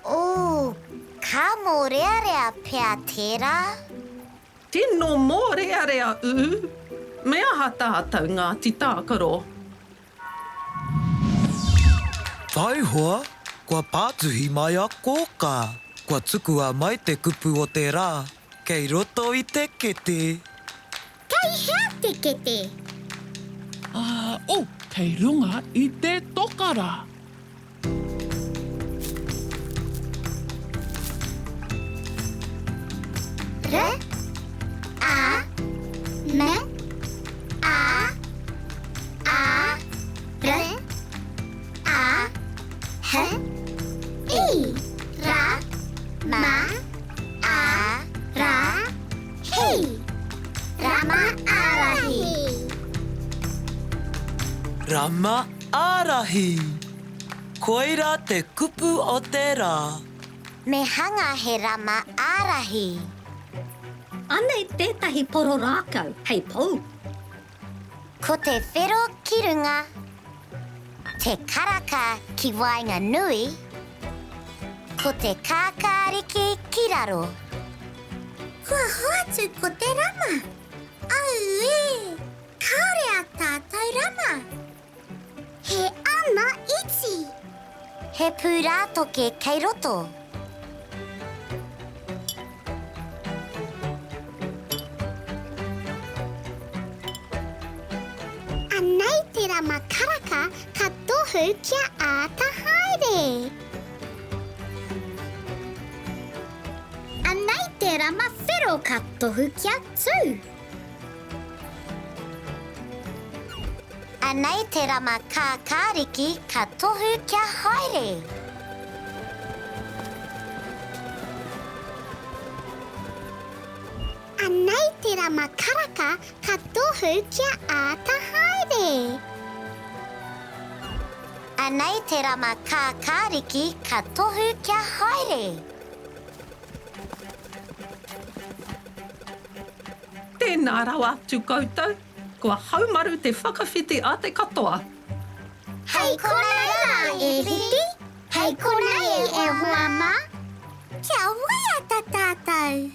Ooh, ka mōrearea pea tērā. Tino mōrearea ū! Me aha tātou Ngāti Tākaro? Taihoa, kua pātuhi mai a Kōkā. Kua tukua mai te kupu o te rā, kei roto i te kete. Kei hea te kete? Ā, oh, kei runga i te toka rā. R A M A A R A H I Ra Ma A Ra Hi Rama Ārahi. Rama Ārahi. Koirā te kupu o te rā. Me hanga he rama ārahi. Anei tētahi poro rākau hei pou. Ko te whero ki runga, te karaka ki waenganui, ko te kākāriki ki raro. Kua hoatu ko te rama. Auē! Kāore ā tātou rama. He ana iti. He pūrātoke kei roto. Anei te rama karaka ka tohu kia āta haere. Anei te rama whero ka tohu kia tū. Anei te rama kākāriki ka tohu kia haere. Anei te rama karaka ka tohu kia āta haere. Anei te rama kākāriki ka tohu kia haere. Tēnā rawa atu koutou, kua haumaru te whakawhiti a te katoa. Hei konei rā e Hiti, hei konei e hoa mā. Kia waiata tātou!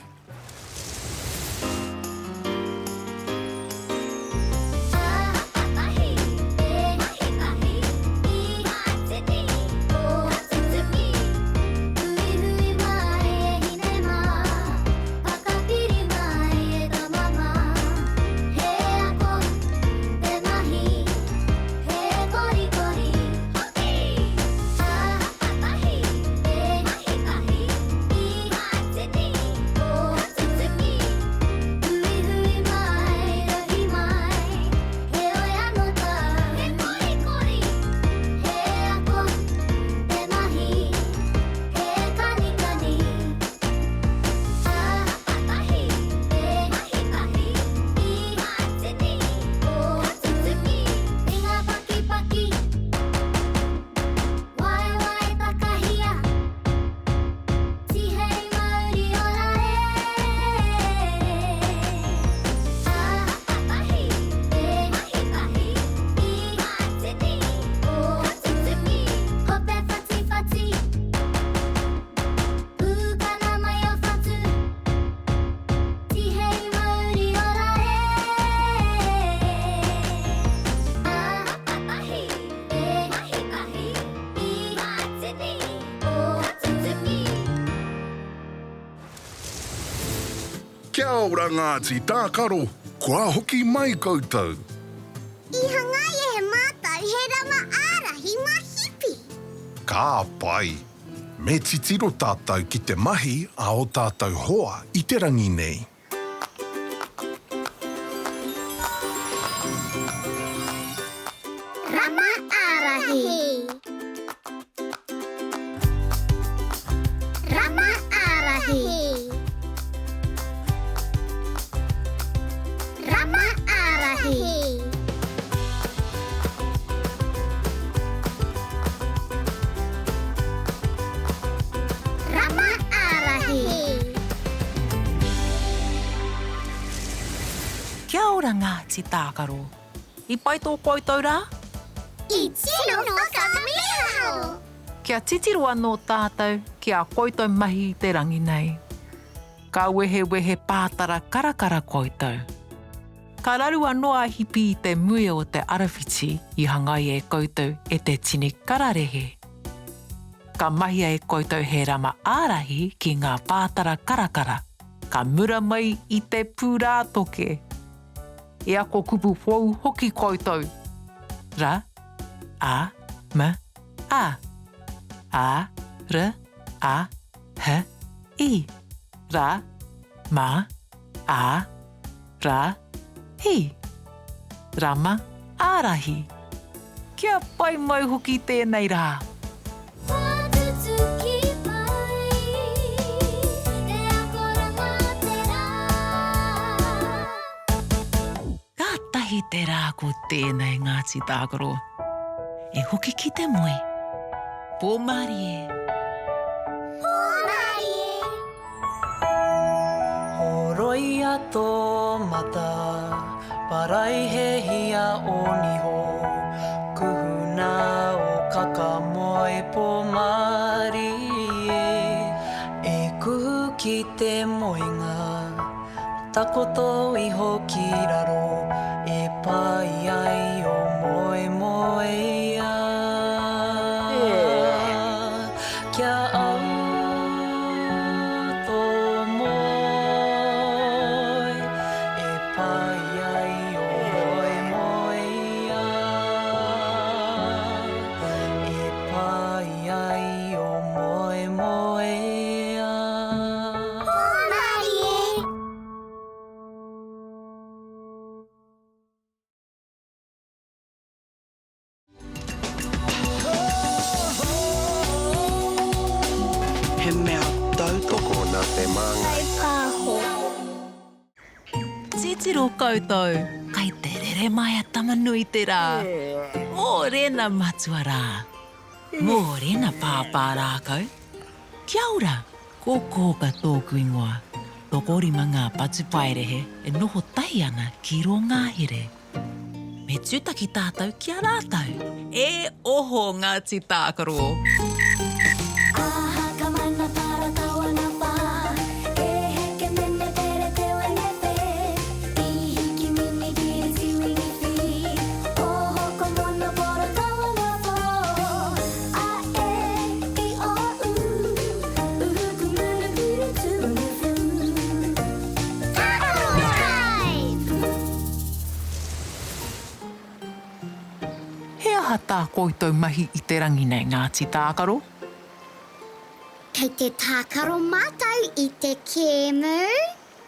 Kia ora Ngāti Tākaro, kua hoki mai koutou. I hangaia e mātou he rama ārahi mā Hipi. Ka pai. Me titiro tātou ki te mahi a ō tātou hoa i te rangi nei. Rama ārahi. Rama ārahi. Rama ārahi. Rama ārahi. Kia ora Ngāti Tākaro. I pai tō koutou rā? I tino whakamīharo! Kia titiro anō tātou ki ā koutou mahi i te rangi nei. Ka wehewehe pātara karakara koutou. Ka raru anō a Hipi i te muia o te arawhiti i hangaia e koutou e te tini kararehe. Ka mahia e koutou he rama ārahi ki ngā pātara karakara, ka mura mai i te pūrātoke. E ako kupu hou hoki koutou. Ra, a, m, a. A, r, a, h, i. Ra, ma, a, ra, hi. Rama, ārahi. Kia pai mai hoki tēnei rā. Whakatutuki mai te akoranga o te rā. Kātahi te rā ko tēnei Ngāti Tākaro. E hoki ki te moe. Pō mārie. Pō mārie. Horoia tō mata, paraihehia ō niho, kuhuna ō kaka moe pō mārie, e kuhu ki te moenga, takoto iho ki raro, e pai ai ō moemoeā. Kia au tō moe e pai ai ō moemoeā, e pai ai ō moemoeā. Hōmarie! He mea tautoko nā te Māngai. Kaipāho. Titiro koutou, kai te rere mai a Tama-nui-te-rā. Mōrena matua rā. Mōrena pāpā rākau. Kia ora, ko Kōka tōku ingoa. Tokorima ngā patupaiarehe e noho tahi ana ki rō ngahere. Me tūtaki tātou ki a rātou. E oho Ngāti Tākaro! Aha ka mana para tawana pa E heke mene pere te wene pe I hiki mini kiri tiwini fi Oho ko mono poro tawana po A e i o u Uhu ku munu kuru tu fu Tākaro Drive! He aha tā koutou mahi i te rangi nei, Ngāti Tākaro? Kei te tākaro mātou i te kēmu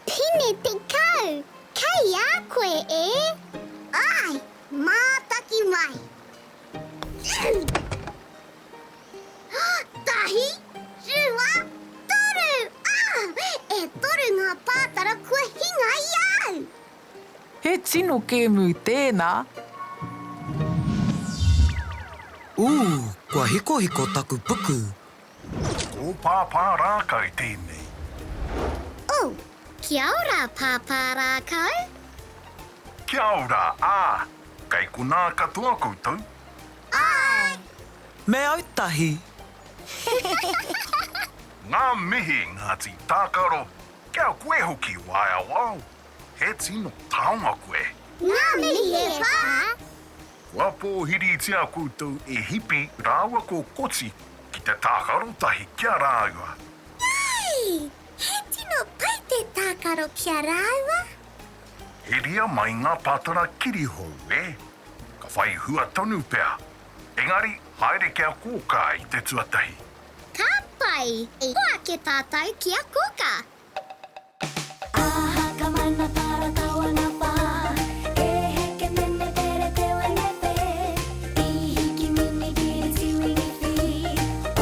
pine 10. Kei a koe, e? Āe, mātaki mai. Tahi, rua, toru! Ah! E toru ngā pātara kua hinga i a au! He tino kēmu tēnā! Ū, kua hikohiko taku puku. Ko Pāpā Rākau tēnei. Oh, kia ora Pāpā Rākau. Kia ora, ā, kei konā katoa koutou? Āe! Me autahi! Ngā mihi Ngāti Tākaro, kia koe hoki Waeawao. He tino taonga koe. Ngā mihi e pā! Kua pōhiritia koutou e Hipi rāua ko Koti ki te tākaro tahi ki a rāua. Yay! He tino pai te tākaro ki a rāua. Heria mai ngā pātara kirihou, e. Ka whai hua tonu pea. Engari, haere ki a Kōkā i te tuatahi. Ka pai! Hoake tātou ki a Kōkā. Aha ka mana para tawana pa E heke mene pere te wene pe I hiki mini kiri tiwini fi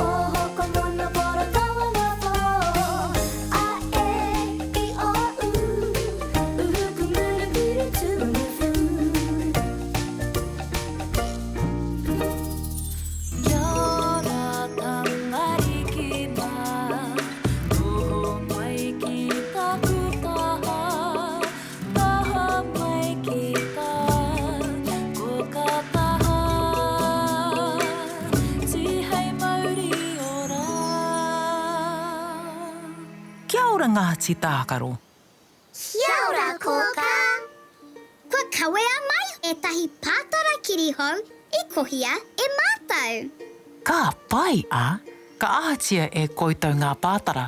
Oho ko mono poro tawana po A e i o u Uhu ku munu kuru tu unu fu Kia ora tamariki mā, noho mai ki taku taha, taha mai ki tā koka taha, tihei mauri ora. Kia ora Ngāti Tākaro. Kia ora Kōkā! Kua kawea mai ētahi pātara kirihou i kohia e mātou. Ka pai, a? Ka ahatia e koutou ngā pātara?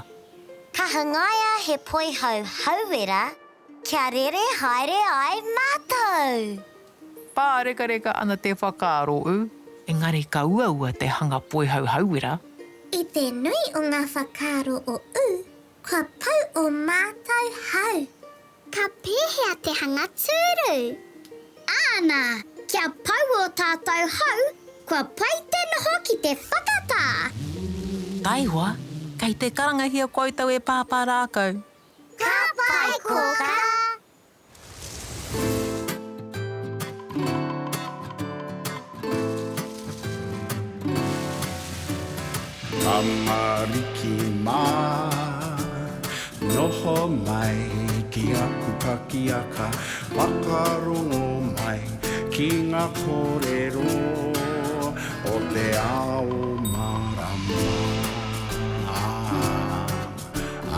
Ka hangaia he poihau hauwera kia rere haere ai mātou! Pārekareka ana te whakaaro ū, engari ka uaua te hanga poihau hauwera. I te nui o ngā whakaaro o ū, kua pau ō mātou hau. Ka pēhea te hanga tūru? Āna, kia pau ō tātou hau, kua pai te noho ki te whakatā! Taihoa, kei te karangahia koutou e Pāpā Rākau. Ka pai, Kōkā! Tamariki mā, noho mai ki aku pakiaka, whakarongo mai ki ngā kōrero o te ao mārama.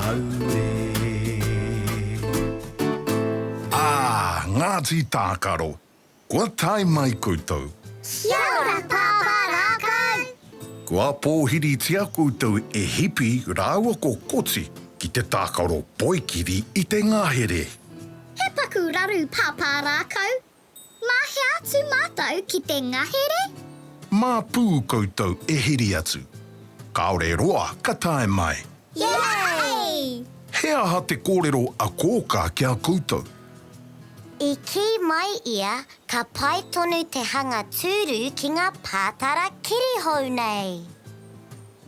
Auē. Ā, Ngāti Tākaro, Kua tae mai koutou. Kia ora Pāpā Rākau! Kua pōhiritia koutou e Hipi rāua ko Koti ki te tākaro poikiri i te ngahere. He paku raru Pāpā Rākau. Mā hea atu mātou ki te ngahere? Mā Pū koutou e heri atu. Kāore roa ka tae mai. Yay! He aha te kōrero a Kōkā ki a koutou? I kī mai ia ka pai tonu te hanga tūru ki ngā pātara kirihou nei.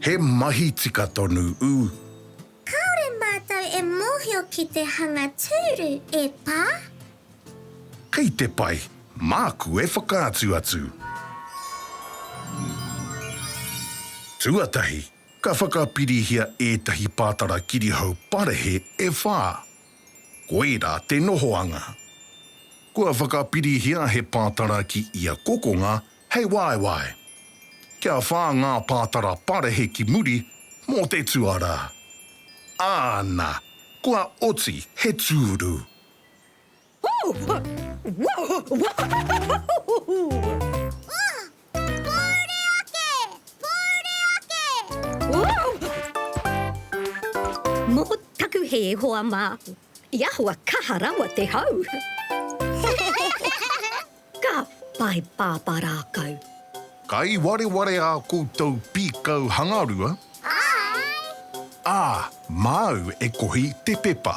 He mahi tika tonu ū. Kāore mātou e mōhio ki te hanga tūru, e Pā. Kei te pai, māku e whakaatu atu. Tuatahi, ka whakapirihia ētahi pātara kirihou parehe e whā. Koirā te nohoanga. Kua whakapirihia he pātara ki ia kokonga hei waewae. Kia whā ngā pātara parehe ki muri mō te tuarā. Āna, kua oti he tūru. Pōuri ake! Pōuri ake! Mō taku hē, hoa mā, i ahua kaha rawa te hau. Ka pai Pāpā Rākau. Kai wareware ā koutou pīkau hangarua? Āe! Ā, māu e kohi te pepa.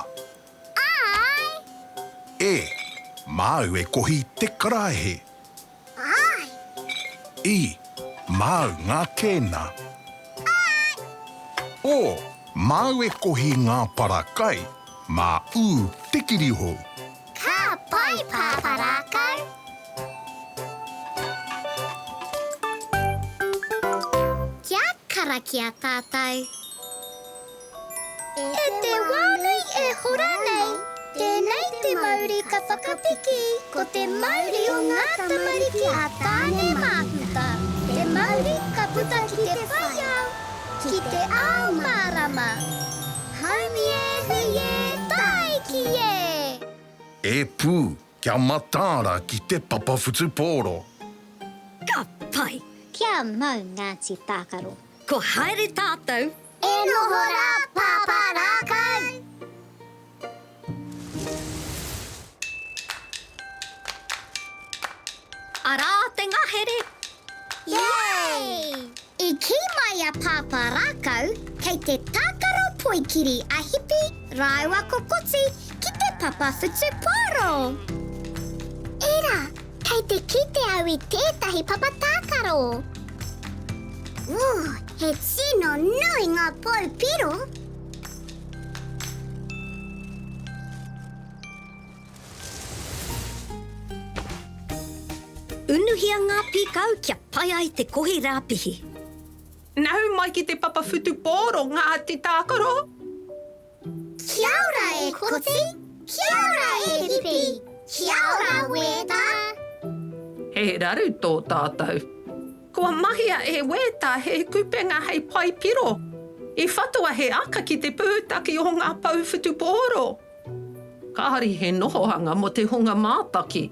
Āe! E, māu e kohi te karaehe. Āe! I, māu ngā kēna. Āe! O, māu e kohi ngā para kai, mā ū te kirihou. Ka pai, Pāpā Rākau! Kia karakia tātou. E te wā nui e hora nei, tēnei te mauri ka whakapiki, ko te mauri o ngā tamariki a Tāne Māhuta, te mauri ka puta ki te whai ao, ki te ao mārama. Haumi e, hui e, tāiki e! E pū, kia mataara ki te papa whutupōro. Ka pai! Kia mau Ngāti Tākaro. Kua haere tātou. E noho rā Pāpā Rākau! Arā te ngahere! Yay! I kī mai a Pāpā Rākau kei te tākaro poikiri a Hipi rāua ko Koti ki te papa whutupōro. Ērā, kei te kite au i tētahi papa tākaro. Ooh, he tino nui ngā pou piro! Unuhia ngā pīkau kia pai ai te kohi rāpihi. Nau mai ki te papa whutupōro, Ngāti Tākaro! Kia ora e Koti! Kia ora e Hipi! Kia ora Wētā! He raru tō tātou. Kua mahia e Wētā he kupenga hei pae piro. I whatua he aka ki te pūtake o ngā pou whutupōro. Kāre he nohoanga mō te hunga mātaki.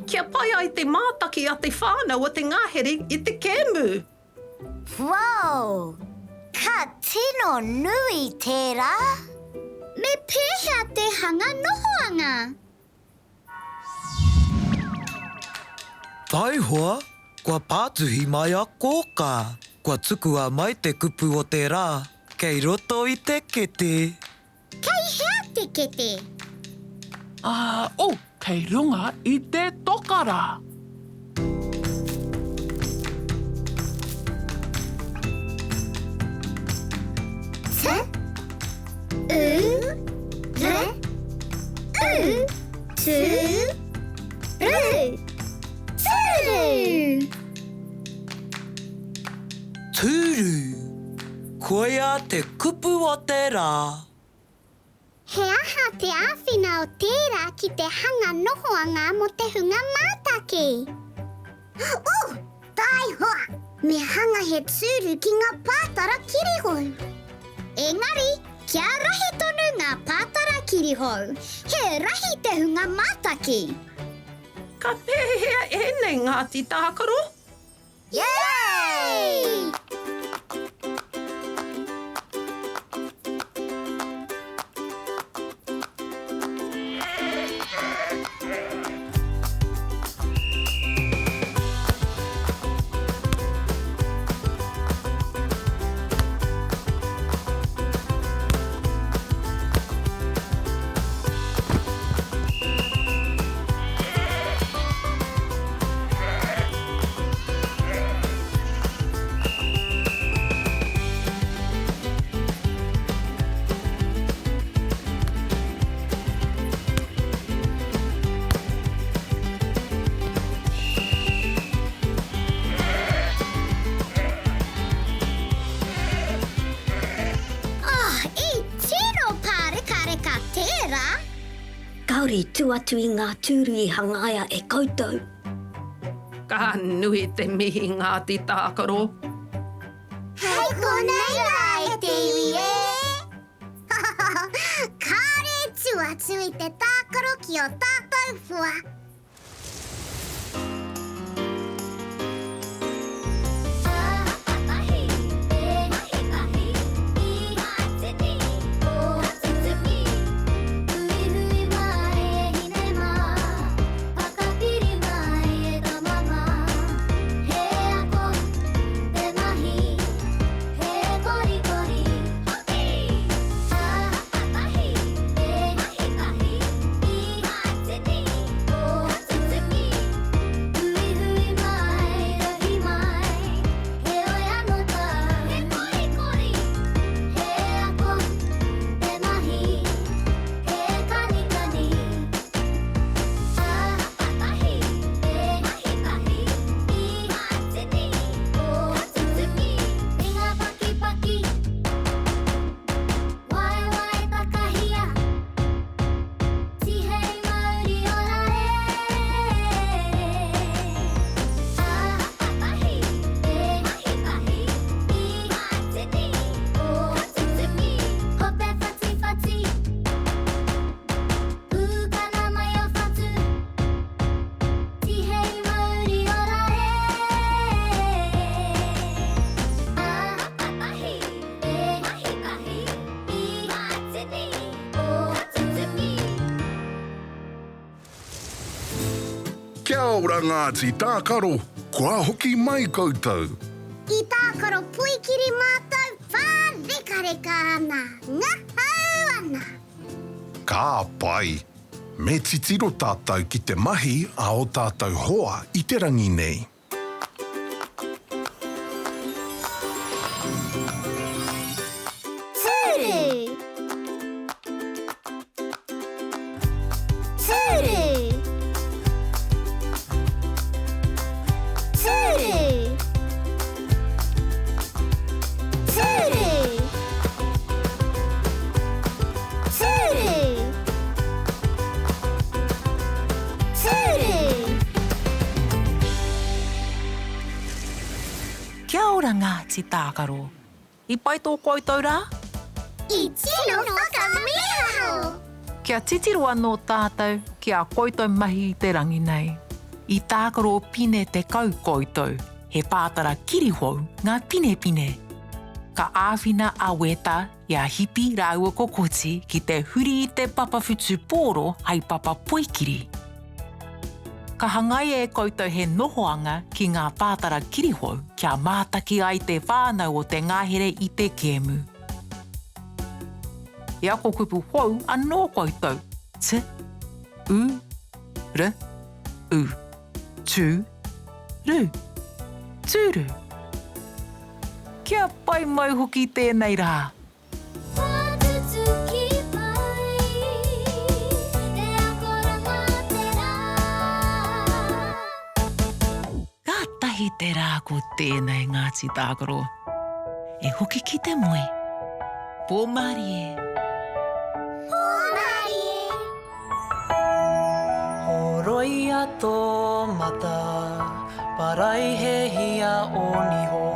Kia pai ai te mātaki a te whānau o te ngahere i te kēmu. Wow! Ka tino nui tērā! Me pēhea te hanga nohoanga? Taihoa, kua pātuhi mai a Kōkā. Kua tukua mai te kupu o te rā, kei roto i te kete. Kei hea te kete? Ā, oh, kei runga i te toka rā. T, U, R, U, T, R, Tūru! Tūru! Koia te kupu o te rā. He aha te āwhina o tērā ki te hanga nohoanga mō te hunga mātaki? Oh! Taihoa! Me hanga he tūru ki ngā pātara kirihou. Engari, kia rahi tonu ngā pātara kirihou, he rahi te hunga mātaki. Ka pēhea ēnei Ngāti Tākaro? Yay! Oh, i tino pārekareka tērā! Kāore i tū atu i ngā tūru i hangaia e koutou. Ka nui te mihi Ngāti Tākaro. Hei konei rā e te iwi e! Kāore e tū atu i te tākaro ki ō tātou hoa. Kia ora Ngāti Tākaro, kua hoki mai koutou. I tākaro poikiri mātou pārekareka ana, ngahau ana. Ka pai! Me titiro tātou ki te mahi a ō tātou hoa i te rangi nei. Tūru! Tūru! Tūru! Tūru! Tūru! Tūru! Kia ora Ngāti Tākaro. I pai tō koutou rā? I tino whakamīharo! Kia titiro anō tātou ki ā koutou mahi i te rangi nei. I tākaro pine 10 koutou. He pātara kirihou ngā pinepine. Ka āwhina a Wētā i a Hipi rāua ko Koti ki te huri i te papa whutupōro hai papa poikiri. Ka hangaia e koutou he nohoanga ki ngā pātara kirihou kia mātaki ai te whānau o te ngahere i te kēmu. He ako kupu hou anō koutou, t, u, r, u, tū, ru, tūru. Kia pai mai hoki tēnei rā! Whakatutuki mai te akoranga te rā. Kātahi te rā ko tēnei Ngāti Tākaro. E hoki ki te moe. Pō mārie. Pō mārie. Horoia tō mata, paraihehia o niho,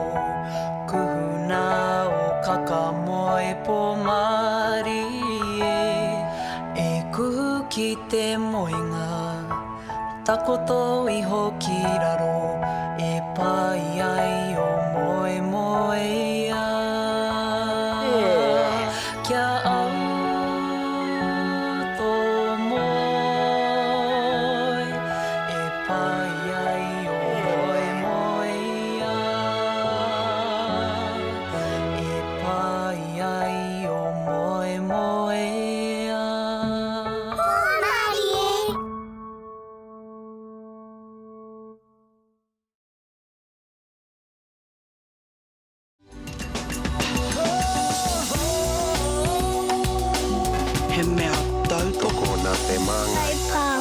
kuhuna o kakamoe pō mārie, e kuhu ki te moenga, takoto iho ki raro, e pai ai o moemoeā. Kia au tō moe, e pai ai ō moemoeā. E pai ai ō moemoeā. Hōmarie! He mea tautoko nā te Māngai. Kai pā.